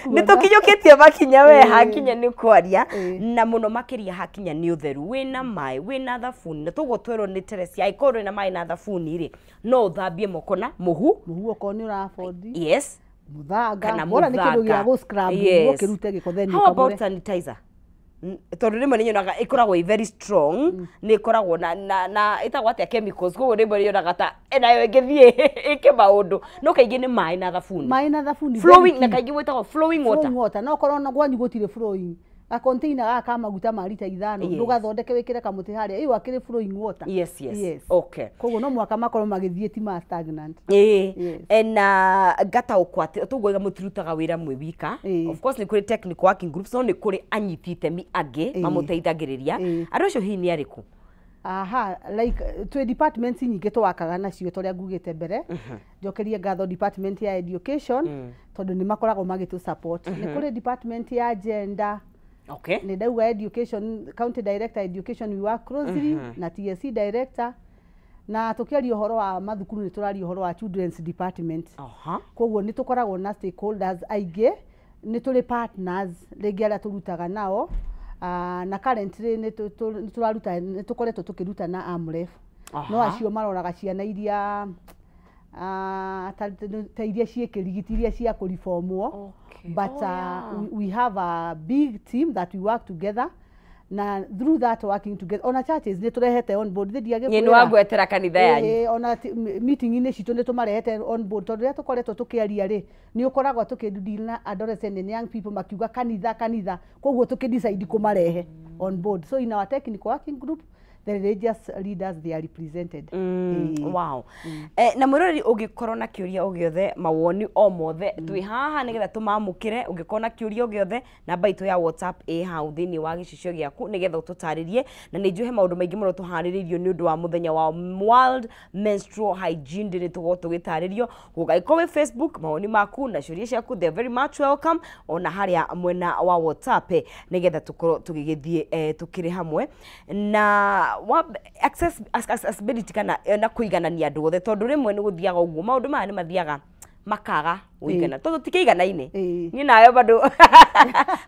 nĩ tũkinyũkĩtie makinya we hakinya nĩ kwaria, na mũno makĩria hakinya nĩ ũtheru. Wĩna maĩ, wĩna thabuni, na toguo twerwo nĩ Teresia, angĩkorwo wĩna maĩ na thabuni rĩ, no ũthambie moko na mũhu. Mũhu okorwo nĩ ũra afford. Yes. Mũthanga. Bora nĩ kĩndũ gĩa gũ scrub, ũkĩrute gĩko then How about sanitizer? Tondũ rĩmwe nĩ nyonaga ĩkoragwo ĩ very strong, nĩ ĩkoragwo na ĩtagwo atĩa chemicals, koguo rĩmwe nĩ nyonaga ta ĩnayo ĩngĩthiĩ ĩke maũndũ, no kaingĩ nĩ maĩ na thabuni. Maĩ na thabuni. Flowing, na kaingĩ gwĩtagwo flowing water. Flowing water. No korwo na gwanyu gũtirĩ flowing, ga container gaka ka maguta ma rita 5, ndũgathondeke wĩkĩre kamũtĩ harĩa, ĩyo akĩrĩ flowing water. Yes, yes. Okay. Koguo no mũhaka makorwo magĩthiĩ ti ma stagnant. Ĩĩ. Na ngataũkwo atĩ tũguo mũtirutaga wĩra mwĩ wika. Of course nĩ kũrĩ technical working groups, no nĩ kũrĩ anyiti itemi angĩ mamũteithagĩrĩria. Andũ acio hihi nĩ arĩkũ? Aha, like twĩ departments nyingĩ twakaga nacio ta ũrĩa ngugĩte mbere. Njokerie ngatho department ya education, tondũ nĩ makoragwo magĩtũ support. Nĩ kũrĩ department ya gender. Okay. Nĩ ndauga education, county director education we work closely na TSC director. Na tũkĩaria ũhoro wa mathukuru nĩ tũraria ũhoro wa children's department. Koguo nĩ tũkoragwo na stakeholders aingĩ, nĩ tũrĩ partners rĩngĩ arĩa tũrutaga nao. Na currently nĩ tũraruta, nĩ tũkoretwo tũkĩruta na AMREF. No acio maroraga ciana iria ta iria ciĩ kĩrigiti, iria cia kũriformwo. But we have a big team that we work together. Na through that working together, ona churches nĩ tũrehete on board. Thĩ ndiagĩkwĩra. Nĩ wangwetera kanitha yanyu. Ona meeting-inĩ citũ nĩ tũmarehete on board, tondũ rĩrĩa tũkoretwo tũkĩaria rĩ, nĩ ũkoragwo tũkĩ na adolescent and young people makiuga kanitha kanitha, koguo tũkĩ decide kũmarehe on board. So in our technical working group, the religious leaders, they are represented. Wow. Na mwĩroreri ũngĩkorwo na kĩũria o gĩothe, mawoni o mothe, twĩ haha nĩgetha tũmamũkĩre. Ũngĩkorwo na kĩũria o gĩothe, namba itũ ya WhatsApp ĩ hau thĩinĩ wa gĩcicio gĩaku nĩgetha ũtũtarĩrie. Na nĩ njũĩ he maũndũ maingĩ mũno tũharĩrĩirio nĩ ũndũ wa mũthenya wa World Menstrual Hygiene Day, nĩ tũgũkorwo tũgĩtarĩrio. Ũgagĩkorwo wĩ Facebook, mawoni maku na ciũria ciaku, they are very much welcome, ona harĩa mwena wa WhatsApp nĩgetha tũkorwo tũgĩgĩthiĩ tũkĩrĩ hamwe. Na accessibility kana na kũiganania andũ othe, tondũ rĩmwe nĩ gũthiaga ũguo maũndũ maya nĩ mathiaga makaga ũigana, tondũ tikĩiganaine niĩ nawe bado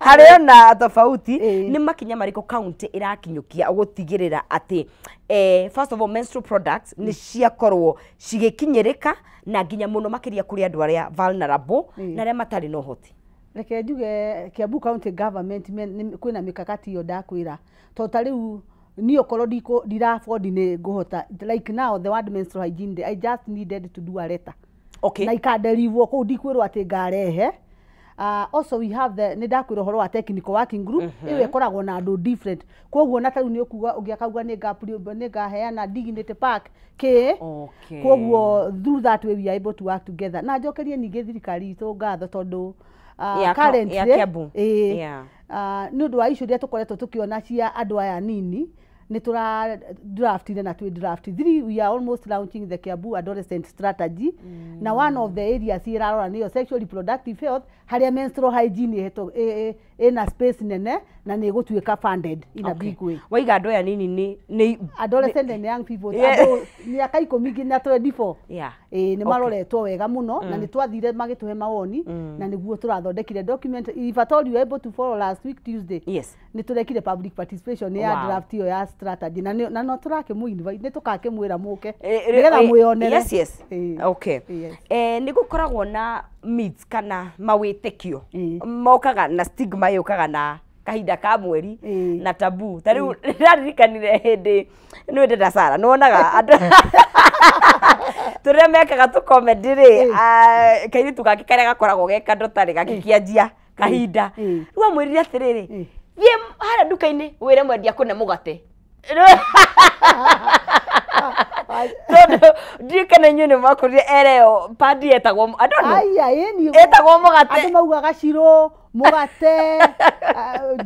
harĩ ona tofauti. Nĩ makinya marĩkũ county ĩrakinyũkia gũtigĩrĩra atĩ first of all menstrual products nĩ ciakorwo cigĩkinyĩrĩka, na nginya mũno makĩria kũrĩ andũ arĩa vulnerable na arĩa matarĩ na ũhoti? Reke njuge Kiambu County Government kwĩna mikakati ĩyo ndakwĩra, tondũ ta rĩu niĩ okorwo ndira afford nĩ ngũhota, like now the World Menstrual Hygiene Day, I just needed to do a letter. Na ikaderivwo kũu, ndikwĩrwo atĩ ngarehe. Also we have the, nĩ ndakwĩra ũhoro wa technical working group, ĩyo ĩkoragwo na andũ different, koguo na tarĩu nĩ ũkuga ũngĩ akauga nĩ ngaheana dignity pack kĩ. Koguo through that way we are able to work together. Na njokerie ningĩ thirikari itũ ngatho, tondũ currently nĩ ũndũ wa issue iria tũkoretwo tũkĩona cia andũ aya nini, nĩ tũra draftire na twĩ draft 3, we are almost launching the Kiambu adolescent strategy. Na one of the areas ĩrarora nĩyo sexual reproductive health, harĩa menstrual hygiene ĩna space nene na nĩ ĩgũtuĩka funded in a big way. Waiga andũ aya nini nĩ adolescent and young people, andũ mĩaka 10 nginya 24. Ĩĩ, nĩ maroretwo wega mũno, na nĩ twathire magĩtũhe mawoni, na nĩguo tũrathondekire document. If at all you were able to follow last week Tuesday, nĩ tũrekire public participation ya draft ĩyo ya strategy, na no tũrakĩmũ invite, nĩ tũkakĩmwĩra mũke nĩgetha mwĩonere. Yes. Okay. Nĩ gũkoragwo na myths kana mawĩtĩkio mokaga na stigma yũkaga na kahinda ka mweri na tabu. Ta rĩu ndĩraririkanire hĩndĩ nĩ ndĩra Sara, nĩ wonaga andũ tũrĩa mekaga tũ comedy rĩ, kairĩtu gake karĩa gakoragwo ge kandũ tarĩ gagĩkĩanjia kahinda, rĩu amwĩrire atĩrĩrĩ, thiĩ harĩa nduka-inĩ wĩre mwendia kũne mũgate. Tondũ Ndiũ kana inyuĩ nĩ mwakũrire ereo padi etagwo, I don't know. Aya, ĩni Etagwo mũgate. Andũ maugaga cirũ, mũgate,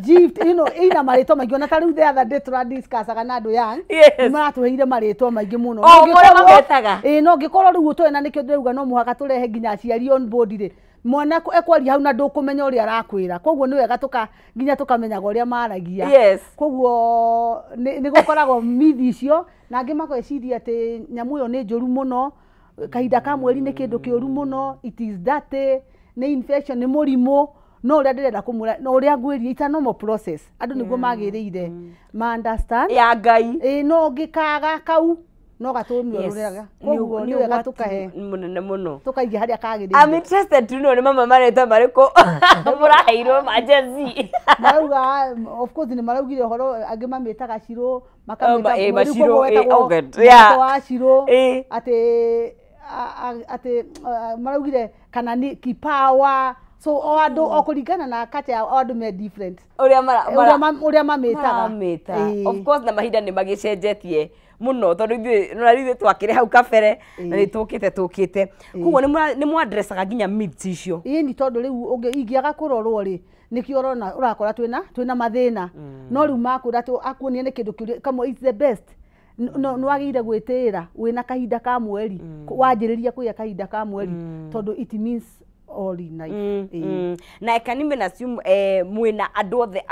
gift, you know, ina marĩtwa maingĩ. Ona ta rĩu the other day tũradiscussaga na andũ young, nĩ maratũheire marĩtwa maingĩ mũno. O, ũrĩa mametaga. Ĩĩ, no ngĩkorwo rĩu ũtoĩ, na nĩkĩo ndĩrauga no mũhaka tũrehe nginya aciari on board rĩ, mwana ekwaria hau na ndũkũmenya ũrĩa arakwĩra. Koguo nĩ wega tũka nginya tũkamenyaga ũrĩa maragia. Koguo nĩ gũkoragwo mithi icio, na angĩ mageciria atĩ nyamũ ĩyo nĩ njũru mũno, kahinda ka mweri nĩ kĩndũ kĩũru mũno, it is dirty, nĩ infection, nĩ mũrimũ. No ũrĩa ndĩrenda kũmwĩra, no ũrĩa ngwĩria, it's a normal process. Andũ nĩguo magĩrĩire ma understand. Ya Ngai. Ĩĩ, no ũngĩkaga kau no gatũmiũrũrĩraga. Koguo nĩ wega tũkahe mũnene mũno, tũkaiga harĩa kagĩrĩire. I'm interested to know nĩ mamwe marĩtwa marĩkũ mũraheirwo ma Gen Z. Marauga, of course nĩ maraugire ũhoro, angĩ mamĩtaga cirũ, makamĩta mweri, macirũ, koguo wetagwo oh God, mũgate wa cirũ. Atĩ atĩ maraugire kana nĩ kipawa. So o andũ o kũringana na culture yao, o andũ me different ũrĩa ũrĩa mamĩtaga. Maramĩta. Of course, na mahinda nĩ magĩcenjetie mũno, tondũ ithuĩ nĩ ithuĩ twakĩrĩ hau kabere na nĩ tũkĩte koguo nĩ mwadressaga nginya myths icio. Ĩni, tondũ rĩu ingĩaga kũrorwo rĩ, nĩkĩo ũrona ũrakora twĩna mathĩna. No rĩu makwĩra akuonia nĩ kĩndũ kĩũria kamwe, it's the best. No nĩ wagĩrĩire gwĩtĩĩra wĩna kahinda ka mweri, wanjĩrĩria kũgĩa kahinda ka mweri, tondũ it means all in life. Na I can even assume mwĩna andũ othe,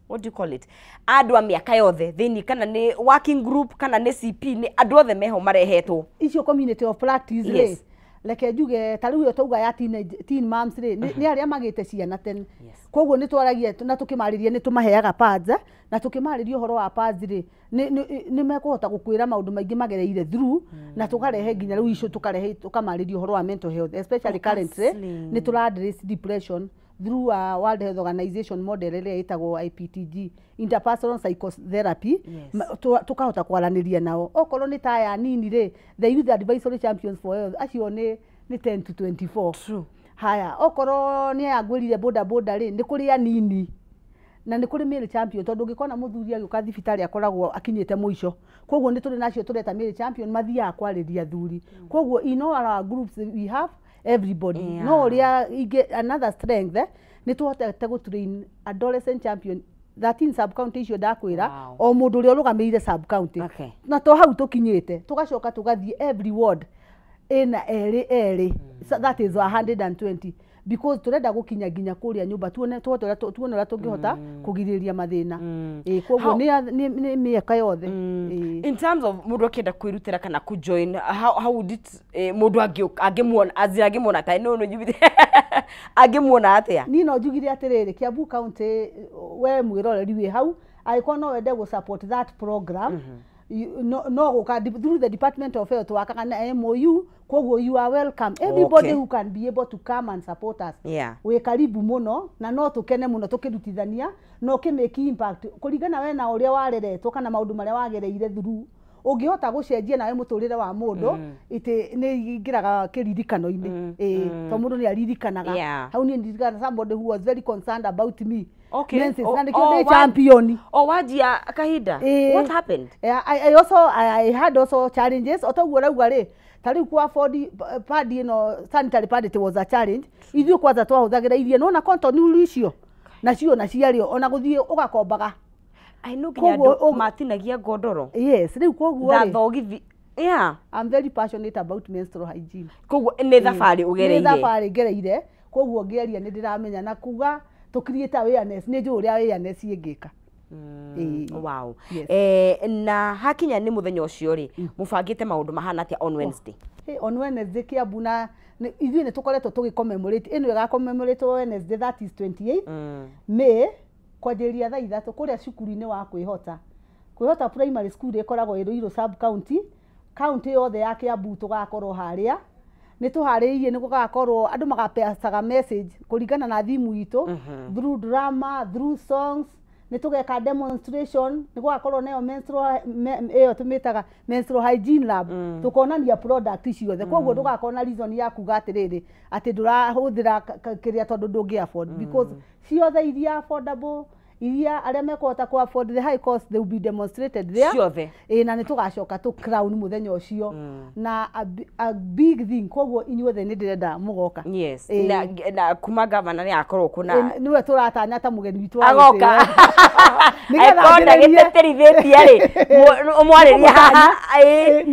what do you call it, andũ a mĩaka yothe thĩinĩ, kana nĩ working group kana nĩ CP, nĩ andũ othe meho marehetwo? Icio community of practice rĩ, reke njuge ta rĩu ĩyo twauga ya teenage, teen moms rĩ, nĩ arĩa magĩte ciana tene. Koguo nĩ twaragia na tũkĩmarĩria, nĩ tũmaheaga pads, na tũkĩmarĩria ũhoro wa pads rĩ, nĩ mekũhota gũkwĩra maũndũ maingĩ magereire through. Na tũkarehe nginya rĩu icio, tũkarehe tũkamarĩria ũhoro wa mental health, especially currently counselling. Nĩ tũra address depression through a World Health Organization model ĩrĩa ĩtagwo IPTG, interpersonal psychotherapy. Tũkahota kwaranĩria nao. Okorwo nĩ ta aya nini rĩ, the Youth Advisory Champions for Health, acio nĩ 10 to 24. Haya, okorwo nĩ aya ngwĩrire boda boda rĩ, nĩ kũrĩ anini na nĩ kũrĩ male champion, tondũ ũngĩkona mũthuri agĩũka thibitarĩ akoragwo akinyĩte mũico. Koguo nĩ tũrĩ nacio tũreta male champion, mathiaga kwarĩria athuri. Koguo in all our groups we have everybody. No ũrĩa ingĩ, another strength, nĩ tũhotete gũ train adolescent champion 13 sub county icio ndakwĩra. O mũndũ ũrĩa ũrũgamĩrĩire sub county, na to hau tũkinyĩte, tũgacoka tũgathiĩ every ward ĩna erĩ erĩ. So that is 120, because tũrenda gũkinya nginya kũrĩa nyũmba, tuone tuhote ũrĩa tuone ũrĩa tũngĩhota kũgirĩrĩria mathĩna. Ĩĩ, koguo nĩ mĩaka yothe. Ĩĩ. In terms of mũndũ akĩenda kwĩrutĩra kana kũjoin, how would it, mũndũ angĩmuona azira, angĩmuona ta no njugire, angĩmuona atĩa? Niĩ no njugire atĩrĩrĩ, Kiambu County, we mwĩroreri wĩ hau, angĩkorwo no wende gũ support that program, no gũka through the Department of Health, wakaga na MOU. Koguo you are welcome, everybody who can be able to come and support us. Wĩ karibu mũno, na no tũkene mũno tũkĩrutithania na ũkĩmake impact kũringana we na ũrĩa wareretwo kana maũndũ marĩa wagereire through, ũngĩhota gũcenjia nawe mũtũrĩre wa mũndũ, ĩtĩ nĩ ingĩraga kĩririkano-inĩ. Ĩĩ, tondũ mũndũ nĩ aririkanaga. Hau niĩ ndirikana somebody who was very concerned about me. Menses, na nĩkĩo ndĩ champion. O wanjia kahinda. Ĩĩ. What happened? Yeah, I had also challenges o taguo ũrauga rĩ, ta rĩu kwa afford pad ĩno, sanitary pad, it was a challenge. Ithuĩ kwanza twahũthagĩra iria nona cotton wool icio nacio na ciarĩo, ona gũthiĩ ũgakombaga. I know nginya Koguo andũ matinagia ngondoro Yes, rĩu koguo na rĩ, thogithi, yeah. I'm very passionate about menstrual hygiene. Koguo nĩ thabarĩ Nĩ ũgereire. thabarĩ ngereire, koguo ngĩaria nĩ ndĩramenya na kuga tũ create awareness, nĩ njũĩ ũrĩa awareness ĩngĩka. Ĩĩ. Yes. Na hakinya nĩ mũthenya ũcio rĩ, mũbangĩte maũndũ mahana atĩa on Wednesday? Hey, on Wednesday Kiambu na ithuĩ nĩ tũkoretwo tũgĩ commemorate ĩno, ĩga commemorate Wednesday, that is 28 May, kwanjĩrĩria thaa 3 kũrĩa cukuru-inĩ wa Kwĩhota Primary School, ĩkoragwo ĩ Ruiru sub county. County yothe ya Kiambu tũgakorwo harĩa, nĩ tũharĩrĩirie, nĩ gũgakorwo andũ magapeacaga message kũringana na thimu itũ, through drama, through songs, nĩ tũgeka demonstration, nĩ gũgakorwo nayo menstrual ĩyo tũmĩtaga menstrual hygiene lab, tũkonania product ciothe. Koguo ndũgakorwo na reason ya kuga atĩrĩrĩ, atĩ ndũrahũthĩra kĩrĩa tondũ ndũngĩ afford, because ciothe iria affordable, Iria arĩa mekũhota ku afford the high cost, they will be demonstrated there. Ciothe. Ĩĩ, na nĩ tũgacoka tũ crown mũthenya ũcio na a big thing. Koguo inyuothe nĩ ndĩrenda mũgoka. Yes. Ĩĩ. Na kuma gavana nĩ akorwo kuna. Ĩĩ, nĩwe tũratanya ta mũgeni witũ wa Agoka. gĩtĩo. Nĩgetha Angĩkorwo ambĩrĩrie- ndagĩtĩtĩrithĩtie rĩ, mwarĩrie haha. Ĩĩ.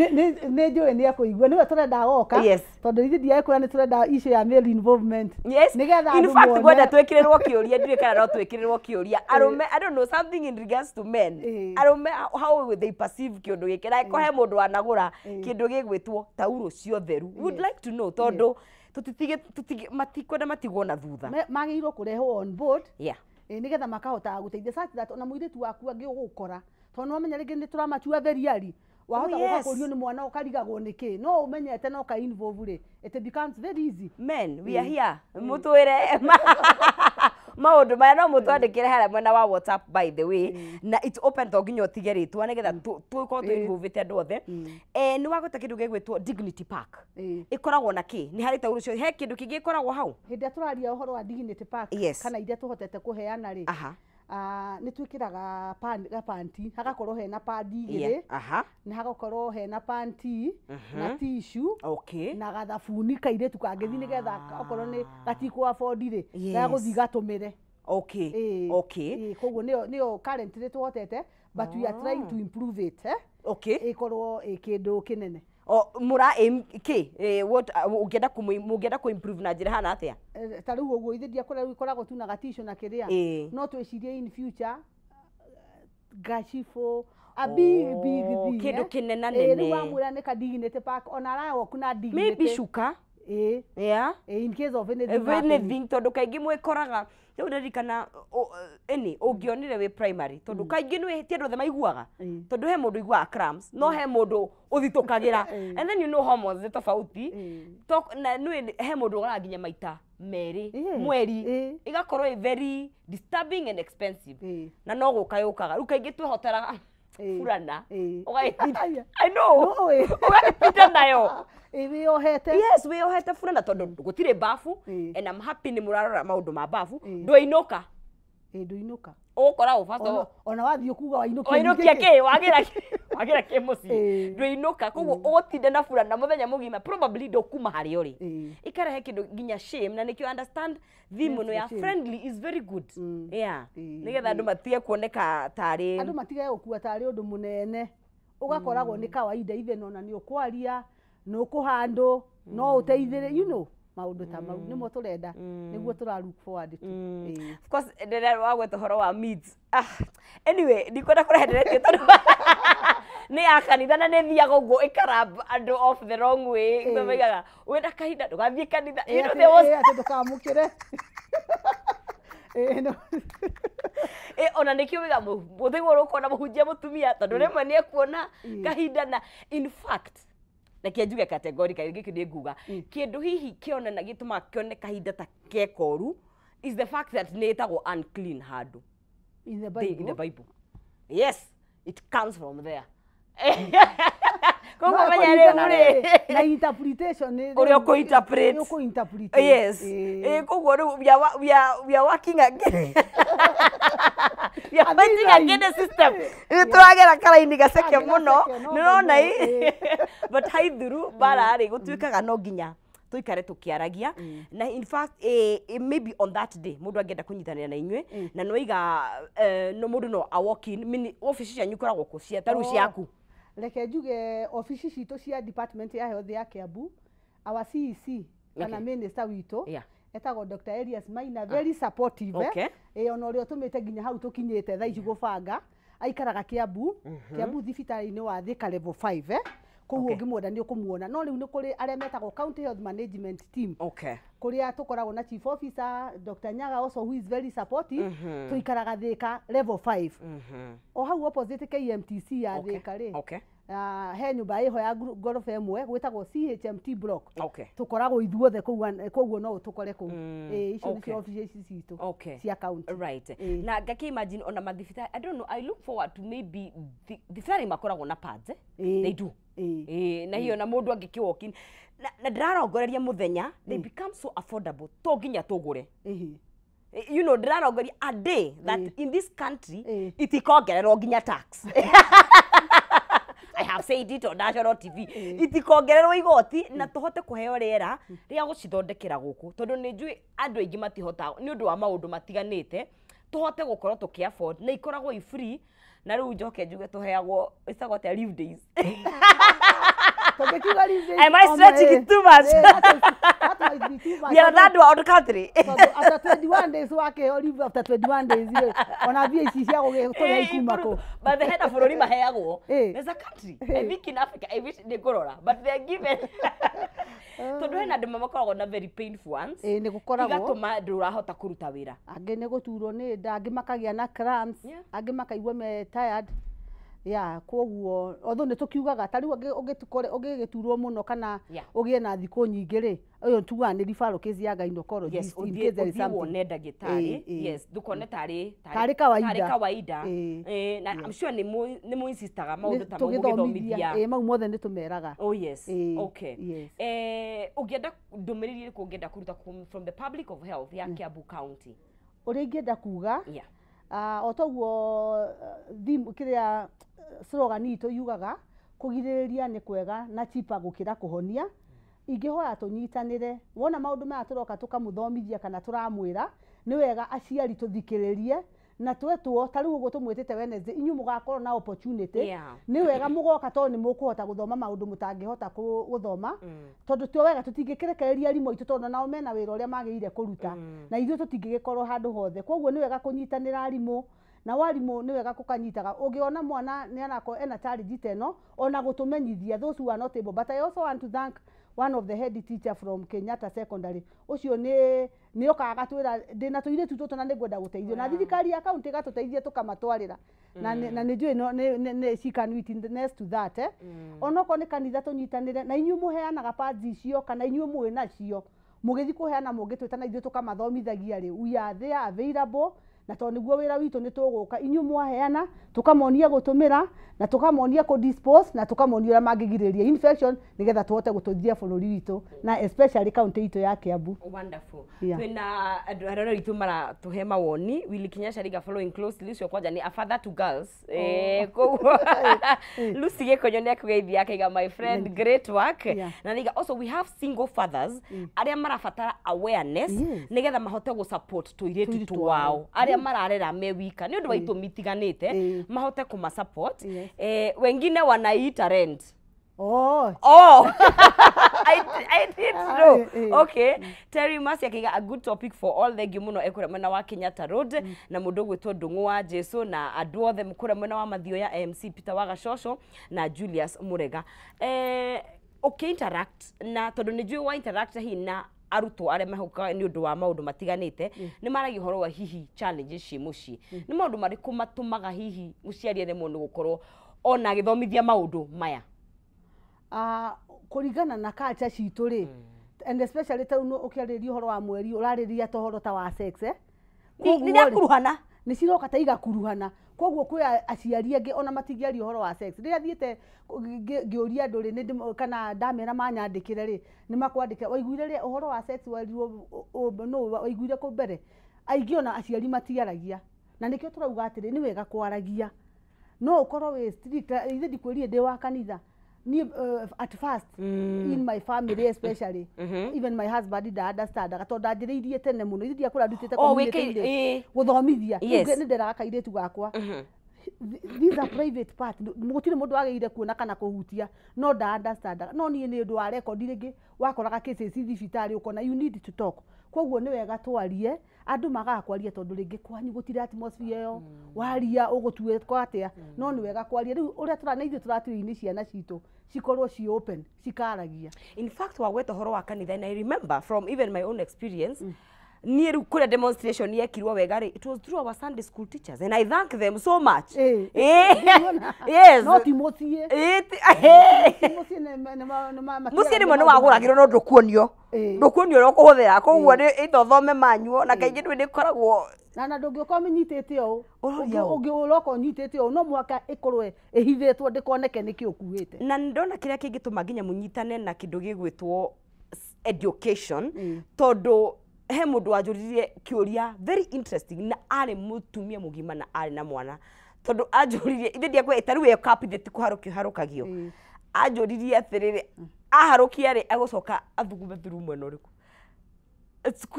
Nĩ njũĩ nĩ ekũigua, nĩwe tũrenda agoka. Yes. Tondũ ithuĩ ndiagĩkwĩra nĩ tũrenda issue ya male involvement. Yes. Nĩgetha In andũ fact, mone- ngwenda twĩkĩrĩrwo kĩũria, ndiũĩ kana no twĩkĩrĩrwo kĩũria. Arũme, I don't know, something in regards to men. Arũme, how will they perceive kĩũndũ gĩkĩ? Na angĩkorwo he mũndũ wanagũra kĩndũ gĩgwĩtwo taurũ cia ũtheru. We would like to know, tondũ tũtitige tũtige matikwenda matigwo na thutha. Magĩrĩirwo kũrehwo on board. Yeah. Ĩĩ, nĩgetha makahota gũteithia such that ona mũirĩtu waku angĩgũkora, tondũ nĩwamenya rĩngĩ nĩ tũramachua very early, wahota gũka kũrio nĩ mwana ũkarigagwo nĩkĩ, no ũmenyete na ũka involve rĩ, it becomes very easy. Men, we are here. Mũtwĩre maũndũ maya, no mũtwandĩkĩre harĩa mwena wa WhatsApp, by the way, na it's open to nginya ũtige rĩtwa nĩgetha tũkorwo twĩinvolvĩte andũ othe. Nĩ wagweta kĩndũ gĩgwĩtwo Dignity Park. Ĩkoragwo na kĩ? Nĩ harĩ taurũ cio, he kĩndũ kĩngĩ ĩkoragwo hau? Hĩndĩ ĩrĩa tũraria ũhoro wa Dignity Park, Yes. kana iria tũhotete kũheana rĩ, nĩ twĩkĩraga gapanti, hagakorwo hena padi igĩrĩ, na hagakorwo hena panti na tissue, na gathabuni kairĩtu kangĩthiĩ nĩgetha okorwo nĩ gatikũ afford rĩ, gagũthiĩ gatũmĩre. Ĩĩ. Ĩĩ, koguo nĩyo currently tũhotete, but we are trying to improve it, eh? Ĩkorwo ĩ kĩndũ kĩnene. O mũra aim kĩ? What ũngĩenda mũngĩenda kũ improve na njĩra hana atĩa? Ta rĩu ũguo ithe ndiakũra rĩu ikoragwo tu na gatissue na kĩrĩa, no twĩcirie in future gacibũ, a big big thing, kĩndũ eh? kĩnena Ĩĩ, nene. rĩu wamwĩra nĩ ka Dignity Park, ona arawoku na Dignity. Maybe cuka. Ĩĩ. Yeah. Ĩĩ, in case of anything If happening. anything, tondũ kaingĩ mwĩkoraga rĩu ndirikana ĩni ũngĩonire wĩ primary, tondũ kaingĩ nĩ ti andũ othe maiguaga, tondũ he mũndũ ũiguaga cramps, no he mũndũ ũthitũkagĩra, and then you know hormones nĩ tofauti. Na nĩ he mũndũ ũgũraga nginya maita merĩ mweri, ĩgakorwo ĩ very disturbing and expensive, na no gũka yũkaga. Rĩu kaingĩ twĩhoteraga burana, ũgagĩtinda, I know, Nũĩ. ũgagĩtinda nayo. Ĩĩ, wĩyohete. Yes, wĩyohete burana, tondũ gũtirĩ bafu. And I'm happy nĩ mũrarora maũndũ ma bafu. Ndwainũka. Ĩĩ, ndũinũka. Ũgũkora ũ first of Ona wathiĩ kuga wainũkia wainũkia ningĩ. kĩ, wagĩra kĩ mũciĩ, ndũinũka. Koguo ũgũtinda na burana mũthenya mũgima, probably ndũkuma harĩa ũrĩ. Ĩkarehe kĩndũ nginya shame, na nĩkĩo understand theme ĩno ya shame. friendly is very good, yeah, nĩgetha andũ matige kuoneka tarĩ Andũ matige gũkua tarĩ ũndũ mũnene, ũgakoragwo nĩ kawaida, even ona nĩ ũkwaria, nĩ ũkũhandũ, no ũteithĩrĩ, maũndũ ta mau nĩmo tũrenda, nĩguo tũra look forward to. Ĩĩ. Of course, ndĩrera wagweta ũhoro wa meats. Anyway, ndikwenda kũrehereretie tondũ nĩ ya kanitha na nĩ thiaga ũguo ĩkarab andũ off the wrong way. Maigaga wĩna kahinda ndũgathiĩ kanitha. You know, there was Ĩĩ, atĩ ndũkamũkĩre. Ĩĩ, no. Ona nĩkĩo wiga mũthenya ũrĩa ũkona mũhunjia mũtumia, tondũ rĩmwe nĩ ekuona kahinda. Na in fact, reke njuge categorically, gĩkĩ nĩ nguga kĩndũ hihi kĩonana gĩtũmaga kĩone kahinda ta kekoru is the fact that nĩ ĩtagwo unclean handũ In the in the Bible. Bible. Yes, it comes from there. No, Koguo menya rĩu kũringana rĩ rĩ, na interpretation nĩ ũrĩa ũkũ-interpret. Ũkũ-interpret. Yes. Ĩĩ. Koguo rĩu we are working again, we are fighting against the system. Rĩu tũragera karaini gaceke Gaceke, mũno, no nĩũrona nĩguo, i but haithuru mbara rĩ gũtuĩkaga no nginya tũikare tũkĩaragia. Na in fact, maybe on that day mũndũ angĩenda kũnyitanĩra na inyuĩ, na nĩwaiga no mũndũ no a walk in mini ofici cianyu ikoragwo kũ, cia ta rĩu ciaku? Reke njuge ofici citũ cia department ya health ya Kiambu, our CEC kana minister witũ etagwo Dr. Elias Maina, very supportive, eh? Ĩĩ, ona ũrĩa ũtũmĩte nginya hau tũkinyĩte thaa ici gũbanga, aikaraga Kiambu, Kiambu thibitarĩ-inĩ wa Thika level 5, eh? Koguo ũngĩmuona nĩ ũkũmuona. No rĩu nĩ kũrĩ arĩa metagwo county health management team, kũrĩa tũkoragwo na chief officer Dr. Nyaga also, who is very supportive. Tũikaraga Thika level 5, o hau opposite KMTC ya Thika rĩ. He nyũmba ĩho ya ngoroba ĩmwe gwĩtagwo CHMT block. Tũkoragwo ithuothe kũu, koguo no ũtũkore kũu. Ĩĩ, icio nĩcio ofici ici citũ cia county. Right. Na ngaki imagine ona mathibitarĩ, I don't know, I look forward to maybe thibitarĩ makoragwo na pads, eh? Ĩĩ. They do. Ĩĩ. Ĩĩ, na hiyo na mũndũ angĩkĩ walk in na ndĩrarongoreria mũthenya they become so affordable, to nginya tũgũre. Ĩhĩ. Ndĩrarongoria a day that in this country itikongererwo nginya tax. I have said it on national TV. Itikongererwo igoti na tuhote kuheo rĩera rĩa gũcithondekera gũkũ, tondũ nĩ njũĩ andũ aingĩ matihotaga nĩ ũndũ wa maũndũ matiganĩte, tuhote gũkorwo tũkĩ afford na ikoragwo i free. Na rĩu njoke njuge tũheagwo ĩtagwo atĩa, leave days. Am I stretching it too much? That might be too much. We are that world country. After 21 days wake leave, after 21 days ona mbia ici cia gũgĩtũrĩa ikuma kũ. But the head of bũrũri maheagwo. There's a country, I think in Africa, I wish nĩ ngũrora, but they are given. Tondũ hena andũ makoragwo na very painful ones. Nĩ gũkoragwo. Igatũma ndũrahota kũruta wĩra. Angĩ nĩ gũturwo nĩ nda, angĩ makagĩa na cramps, angĩ makaigua me tired. Yeah, koguo although nĩ tũkiugaga ta rĩu ũngĩgĩturwo mũno kana ũgĩe na thikũ nyingĩ rĩ, ũyũ tugaga nĩ referral case ya gynecologist. Yes, in case there is something. Wone ndagĩtarĩ. Yes, ndũkone tarĩ kawaida. Na I'm sure nĩ mũ insistaga maũndũ ta mau mũgĩthomithia. Mau mothe nĩ tũmeraga. Oh yes. Okay. Ũngĩenda ndũmĩrĩri ĩrĩkũ ũngĩenda kũruta from the public of health ya Kiambu County? Ũrĩa ingĩenda kuga, o toguo theme kĩrĩa slogan itũ yugaga, kũgirĩrĩria nĩ kwega na cheaper gũkĩra kũhonia. Ingĩhoya tũnyitanĩre, wona maũndũ maya tũroka tũkamũthomithia kana tũramwĩra, nĩ wega aciari tũthikĩrĩrie na twetwo ta rĩu ũguo tũmwĩtĩte Wednesday, inyuĩ mũgakorwo na opportunity. Nĩ wega mũgoka tondũ nĩ mũkũhota gũthoma maũndũ mũtangĩhota gũthoma, tondũ ti wega tũtingĩkĩrekereria arimũ aitũ tondũ nao mena wĩra ũrĩa magĩrĩire kũruta, na ithuĩ tũtingĩgĩkorwo handũ hothe. Koguo nĩ wega kũnyitanĩra arimũ, na warimũ nĩ wega kũkanyitaga. Ũngĩona mwana nĩ arakorwo ena challenge ta ĩno, ona gũtũmenyithia those who are not able. But I also want to thank one of the head teacher from Kenyatta Secondary. Ũcio nĩ okaga agatwĩra ndĩna tũirĩtu tũtũ na nĩngwenda gũteithio, na thirikari ya county ĩgatũteithia tũkamatwarĩra, na nĩ njũĩ nĩ she can witness to that. Onokorwo nĩ kanitha tũnyitanĩre na inyuĩ mũheanaga pads icio kana inyuĩ mũĩ nacio, mũgĩthiĩ kũheana mũngĩtwĩta na ithuĩ tũkamathomithagia rĩ, we are there available. Na tondũ nĩguo wĩra witũ nĩ tũgũka, inyuĩ mwaheana tũkamonia gũtũmĩra na tũkamonia kũ dispose na tũkamonia ũrĩa mangĩgirĩrĩria infection nĩgetha tũhote gũtũthia bũrũri witũ na especially county itũ ya Kiambu. Wonderful. Twĩna andũ arĩa aitũ maratũhe mawoni. Willy Kinyasha Riga following closely, ũcio kwanja nĩ a father to girls. Koguo Lucy Gĩkonyo nĩ akũgeithia akaiga my friend, great work. Na Riga also we have single fathers arĩa marabatara awareness nĩgetha mahote gũ support tũirĩtu twao arĩa mararera me wika nĩ ũndũ wa itũmi itiganĩte, mahote kũma support. Wengine wanaita rent. Oh. I didn't know. Okay. Terry Mercy akiga a good topic for all. Thank you muno ekura mwena wa Kenyatta Road na mundu gwitwo Ndung'u wa Jesu na andu othe mukura mwena wa Mathioya MC Peter Wagacoco na Julius Murega. Okay, interact na tondu ni njui wa interact hi na arutwo arĩa mehokaga nĩ ũndũ wa maũndũ matiganĩte, nĩ maragia ũhoro wa hihi challenges ciĩ mũciĩ. Nĩ maũndũ marĩkũ matũmaga hihi mũciari aremwo nĩ gũkorwo ona agĩthomithia maũndũ maya? Kũringana na culture citũ rĩ, and especially ta rĩu ũkĩarĩria ũhoro wa mweri ũrarĩria ta ũhoro ta wa sex, Nĩ ndakuruhana, nĩ ciroka ta igakuruhana. Koguo kwĩ aciari angĩ ona matingĩaria ũhoro wa sex. Rĩrĩa thiĩte ngĩũria andũ rĩ, kana ndamera manyandĩkĩre rĩ, nĩ makwandĩkĩra waiguire rĩ ũhoro wa sex werirwo nũ waiguire kũ mbere. Aingĩ ona aciari matiaragia, na nĩkĩo tũrauga atĩrĩ nĩ wega kwaragia. No ũkorwo wĩ strict, ithe ndikwĩrire ndĩ wa kanitha ni at first in my family especially, even my husband didn't understand tondu ndanjĩrĩirie tene mũno, ithe ndiakũra ndutĩte community gũthomithia nĩ nderaga kairĩtu gakwa. These are private part, gũtirĩ mũndũ wagĩrĩire kuona kana kũhutia, no nda understand. No niĩ nĩ ũndũ wa record rĩngĩ wakoraga cases thibitarĩ ũkona you need to talk. Koguo nĩ wega twarie, andũ magaga kwaria tondũ rĩngĩ kwanyu gũtirĩ atmosphere ĩyo, waria ũgũtuĩka atĩa, no nĩ wega kwaria. Rĩu ũrĩa tũrana ithuĩ tũratwĩra ciana citũ cikorwo ci open, cikaragia. In fact wagweta ũhoro wa kanitha, and I remember from even my own experience, niĩ rĩu kũrĩa demonstration yekirwo wega rĩ, it was through our Sunday school teachers and I thank them so much. Yes. No ti mũciĩ. Mũciĩ rĩmwe nĩ wagũragĩrwo no ndũkuonio. Ndũkuonio ũrĩa ũkũhũthĩra, koguo nĩ either ũthome manual na kaingĩ ndũĩ nĩkoragwo na ndũngĩũka ũmĩnyitĩte ũũ, ũngĩũroka ũnyitĩte ũũ no mũhaka ĩkorwo ĩhithĩtwo ndĩkoneke nĩkĩ ũkuĩte. Na nĩndona kĩrĩa kĩngĩtũma nginya mũnyitane na kĩndũ gĩgwĩtwo education, tondũ He mũndũ wanjũririe kĩũria very interesting, na arĩ mũtumia mũgima na arĩ na mwana, tondũ anjũririe ithe ndiakwe ta rĩu ĩyo cup ithe ti kũharũkio harũkagio. Anjũririe atĩrĩrĩ, aharũkia rĩ, egũcoka athugume through mwena ũrĩkũ?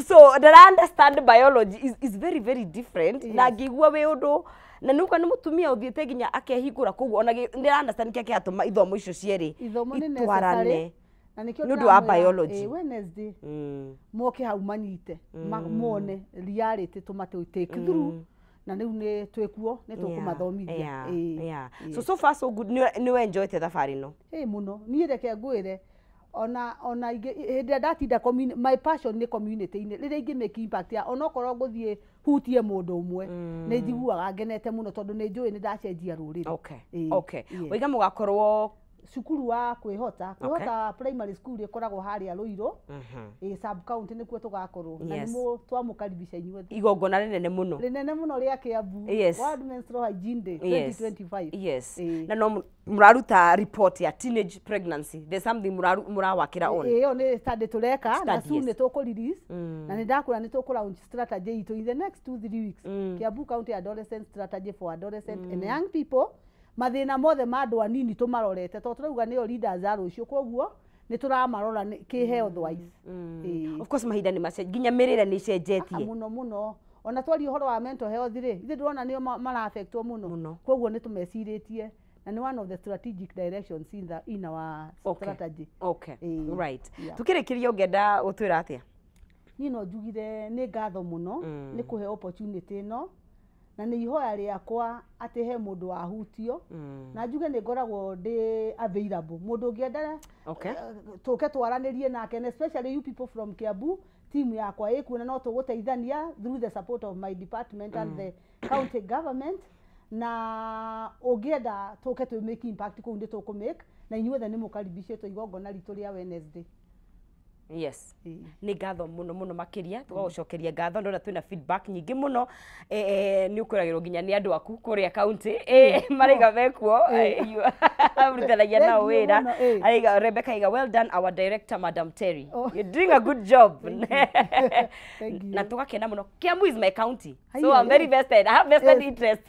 So ndara understand biology is very very different. Na ngĩigua wĩ ũndũ na nĩuka nĩ mũtumia ũthiĩte nginya akehingũra, koguo ona ndĩra understand kĩrĩa kĩratũma ithomo icio cierĩ Ithomo nĩ itwarane. Necessary na nĩkĩo Nĩ ũndũ wa ndĩramwĩra, biology. Wednesday moke hau manyite mone reality tũmate take through, na rĩu nĩ twĩkuo nĩ tũkũmathomithia. So far so good, nĩ enjoyete thabarĩ ĩno? Ĩ mũno. Niĩ reke ngwĩre, ona ingĩ hĩndĩ ĩrĩa ndatinda my passion nĩ community-inĩ, rĩrĩa ingĩ make impact ya onokorwo ngũthiĩ hutie mũndũ ũmwe, nĩ njiguaga ngenete mũno, tondũ nĩ njũĩ nĩ ndacenjia rũrĩrĩ. Waiga mũgakorwo Cukuru wa kwĩhota primary school ĩkoragwo harĩa Rũirũ, sub county, nĩkuo tũgakorwo na nĩmo twamũkaribisha inyuothe. Igongona rĩnene mũno. Rĩnene mũno rĩa Kiambu. World Menstrual Hygiene Day 2025. Na no mũraruta report ya teenage pregnancy, there's something mũrawakĩra on. Ĩyo nĩ study tũreka na Study, soon yes. nĩ tũkũ release, na nĩ ndakũra nĩ tũkũ launch strategy itũ in the next 2-3 weeks, Kiambu County Adolescent Strategy for Adolescent and Young People. Mathĩna mothe ma andũ anini tũmarorete, tondũ tũrauga nĩo leaders a rũciũ, koguo nĩ tũramarora kĩ health wise. Of course mahinda nĩ macenjia, nginya mĩrĩre nĩ icenjetie. Mũno mũno. Ona twaria ũhoro wa mental health rĩ, ithuĩ ndĩrona nĩo mara-affectwo mũno. Mũno. Koguo nĩ tũmecirĩtie na nĩ one of the strategic directions in our strategy. Tukĩrĩkĩria, ũngĩenda gũtwĩra atĩa? Niĩ no njugire nĩ ngatho mũno nĩ kũhe opportunity ĩno, na nĩ ihoya rĩakwa atĩ he mũndũ wahutio, na njuge nĩ ngoragwo ndĩ available, mũndũ ũngĩenda tũke twaranĩrie nake, and especially you people from Kiambu, team yakwa ĩkuo na no tũgũteithania through the support of my department and the county government. Na ũngĩenda tũke twĩ make impact kũu, nĩ tũkũ make, na inyuothe nĩ mũkaribicĩtwo igongona ritũ rĩa Wednesday. Nĩ ngatho mũno mũno makĩria, tũgagũcokeria ngatho. Ndona twĩna feedback nyingĩ mũno. Nĩ ũkwĩragĩrwo nginya nĩ andũ aku kũrĩa county, maraiga mekuo rutithanagia nao Thank you wĩra. mũno, Araiga Rebecca aiga, "Well done, our director, Madam Terry." Oh. You're doing a good job. Thank you. Na tũgakena mũno. Kiambu is my county, so Haiya, I'm very vested, I have vested interest.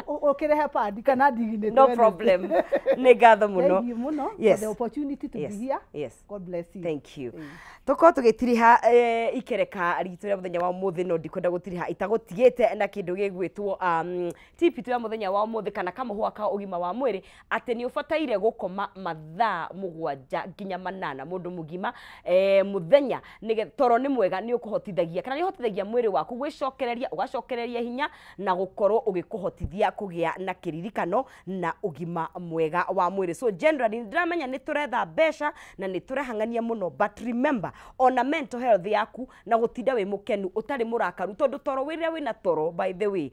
Ũkĩrehe padi kana ndigini. No problem, nĩ ngatho mũno. Thank you mũno for the opportunity to be here. God bless you. Thank you. Tũkorwo tũgĩtiriha ikereka ritũ rĩa mũthenya wa ũmũthĩ, no ndikwenda gũtiriha itagũtigĩte na kĩndũ gĩgwĩtwo tip itũ ya mũthenya wa ũmũthĩ, kana kamũhũa ka ũgima wa mwĩrĩ, atĩ nĩ ũbataire gũkoma mathaa 7 nginya 8 mũndũ mũgima mũthenya, nĩgetha toro nĩ mwega, nĩ ũkũhotithagia kana nĩ ũhotithagia mwĩrĩ waku gwĩcokereria, ũgacokereria hinya na gũkorwo ũgĩkũhotithia kũgĩa na kĩririkano na ũgima mwega wa mwĩrĩ. So generally nĩ ndĩramenya nĩ tũretha mbeca na nĩ tũrehang'ania mũno, but remember ona mental health yaku na gũtinda wĩ mũkenu, ũtarĩ mũrakaru, tondũ toro wĩrĩa wĩna toro, by the way,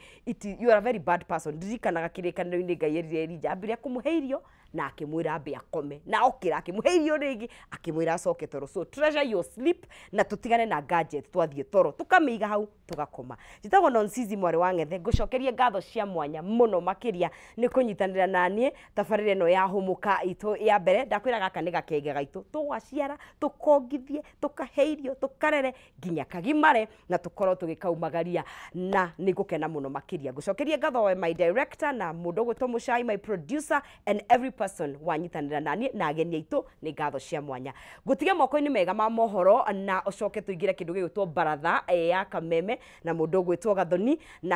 you are a very bad person. Ndirikanaga kĩrĩkanĩro-inĩ Ngai erire Elija ambire kũmũhe irio na akĩmwĩra ambe akome, na okĩra akĩmũhe irio rĩngĩ, akĩmwĩra acoke toro. So treasure your sleep, na tũtigane na gadget, twathiĩ toro tũkamĩiga hau tũgakoma. Njĩtagwo Nonsizi mwarĩ wa Ng'ethe, ngũcokerie ngatho cia mwanya mũno makĩria nĩ kũnyitanĩra na niĩ tabarĩra ĩno ya hũmũka itũ ya mbere. Ndakwĩra gaka nĩ gakenge gaitũ, tũgaciara, tũkongithie, tũkahe irio, tũkarere nginya kagimare na tũkorwo tũgĩkaumagaria, na nĩ ngũkena mũno makĩria. Ngũcokerie ngatho we my director na mũndũ ũgwĩtwo Mũcai, my producer, and every person wanyitanĩra na niĩ na ageni aitũ, nĩ ngatho cia mwanya. Ngũtige moko-inĩ mega ma mohoro, na ũcoke tũingĩre kĩndũ gĩgwĩtwo baratha ya Kameme na mũndũ ũgwĩtwo Gathoni na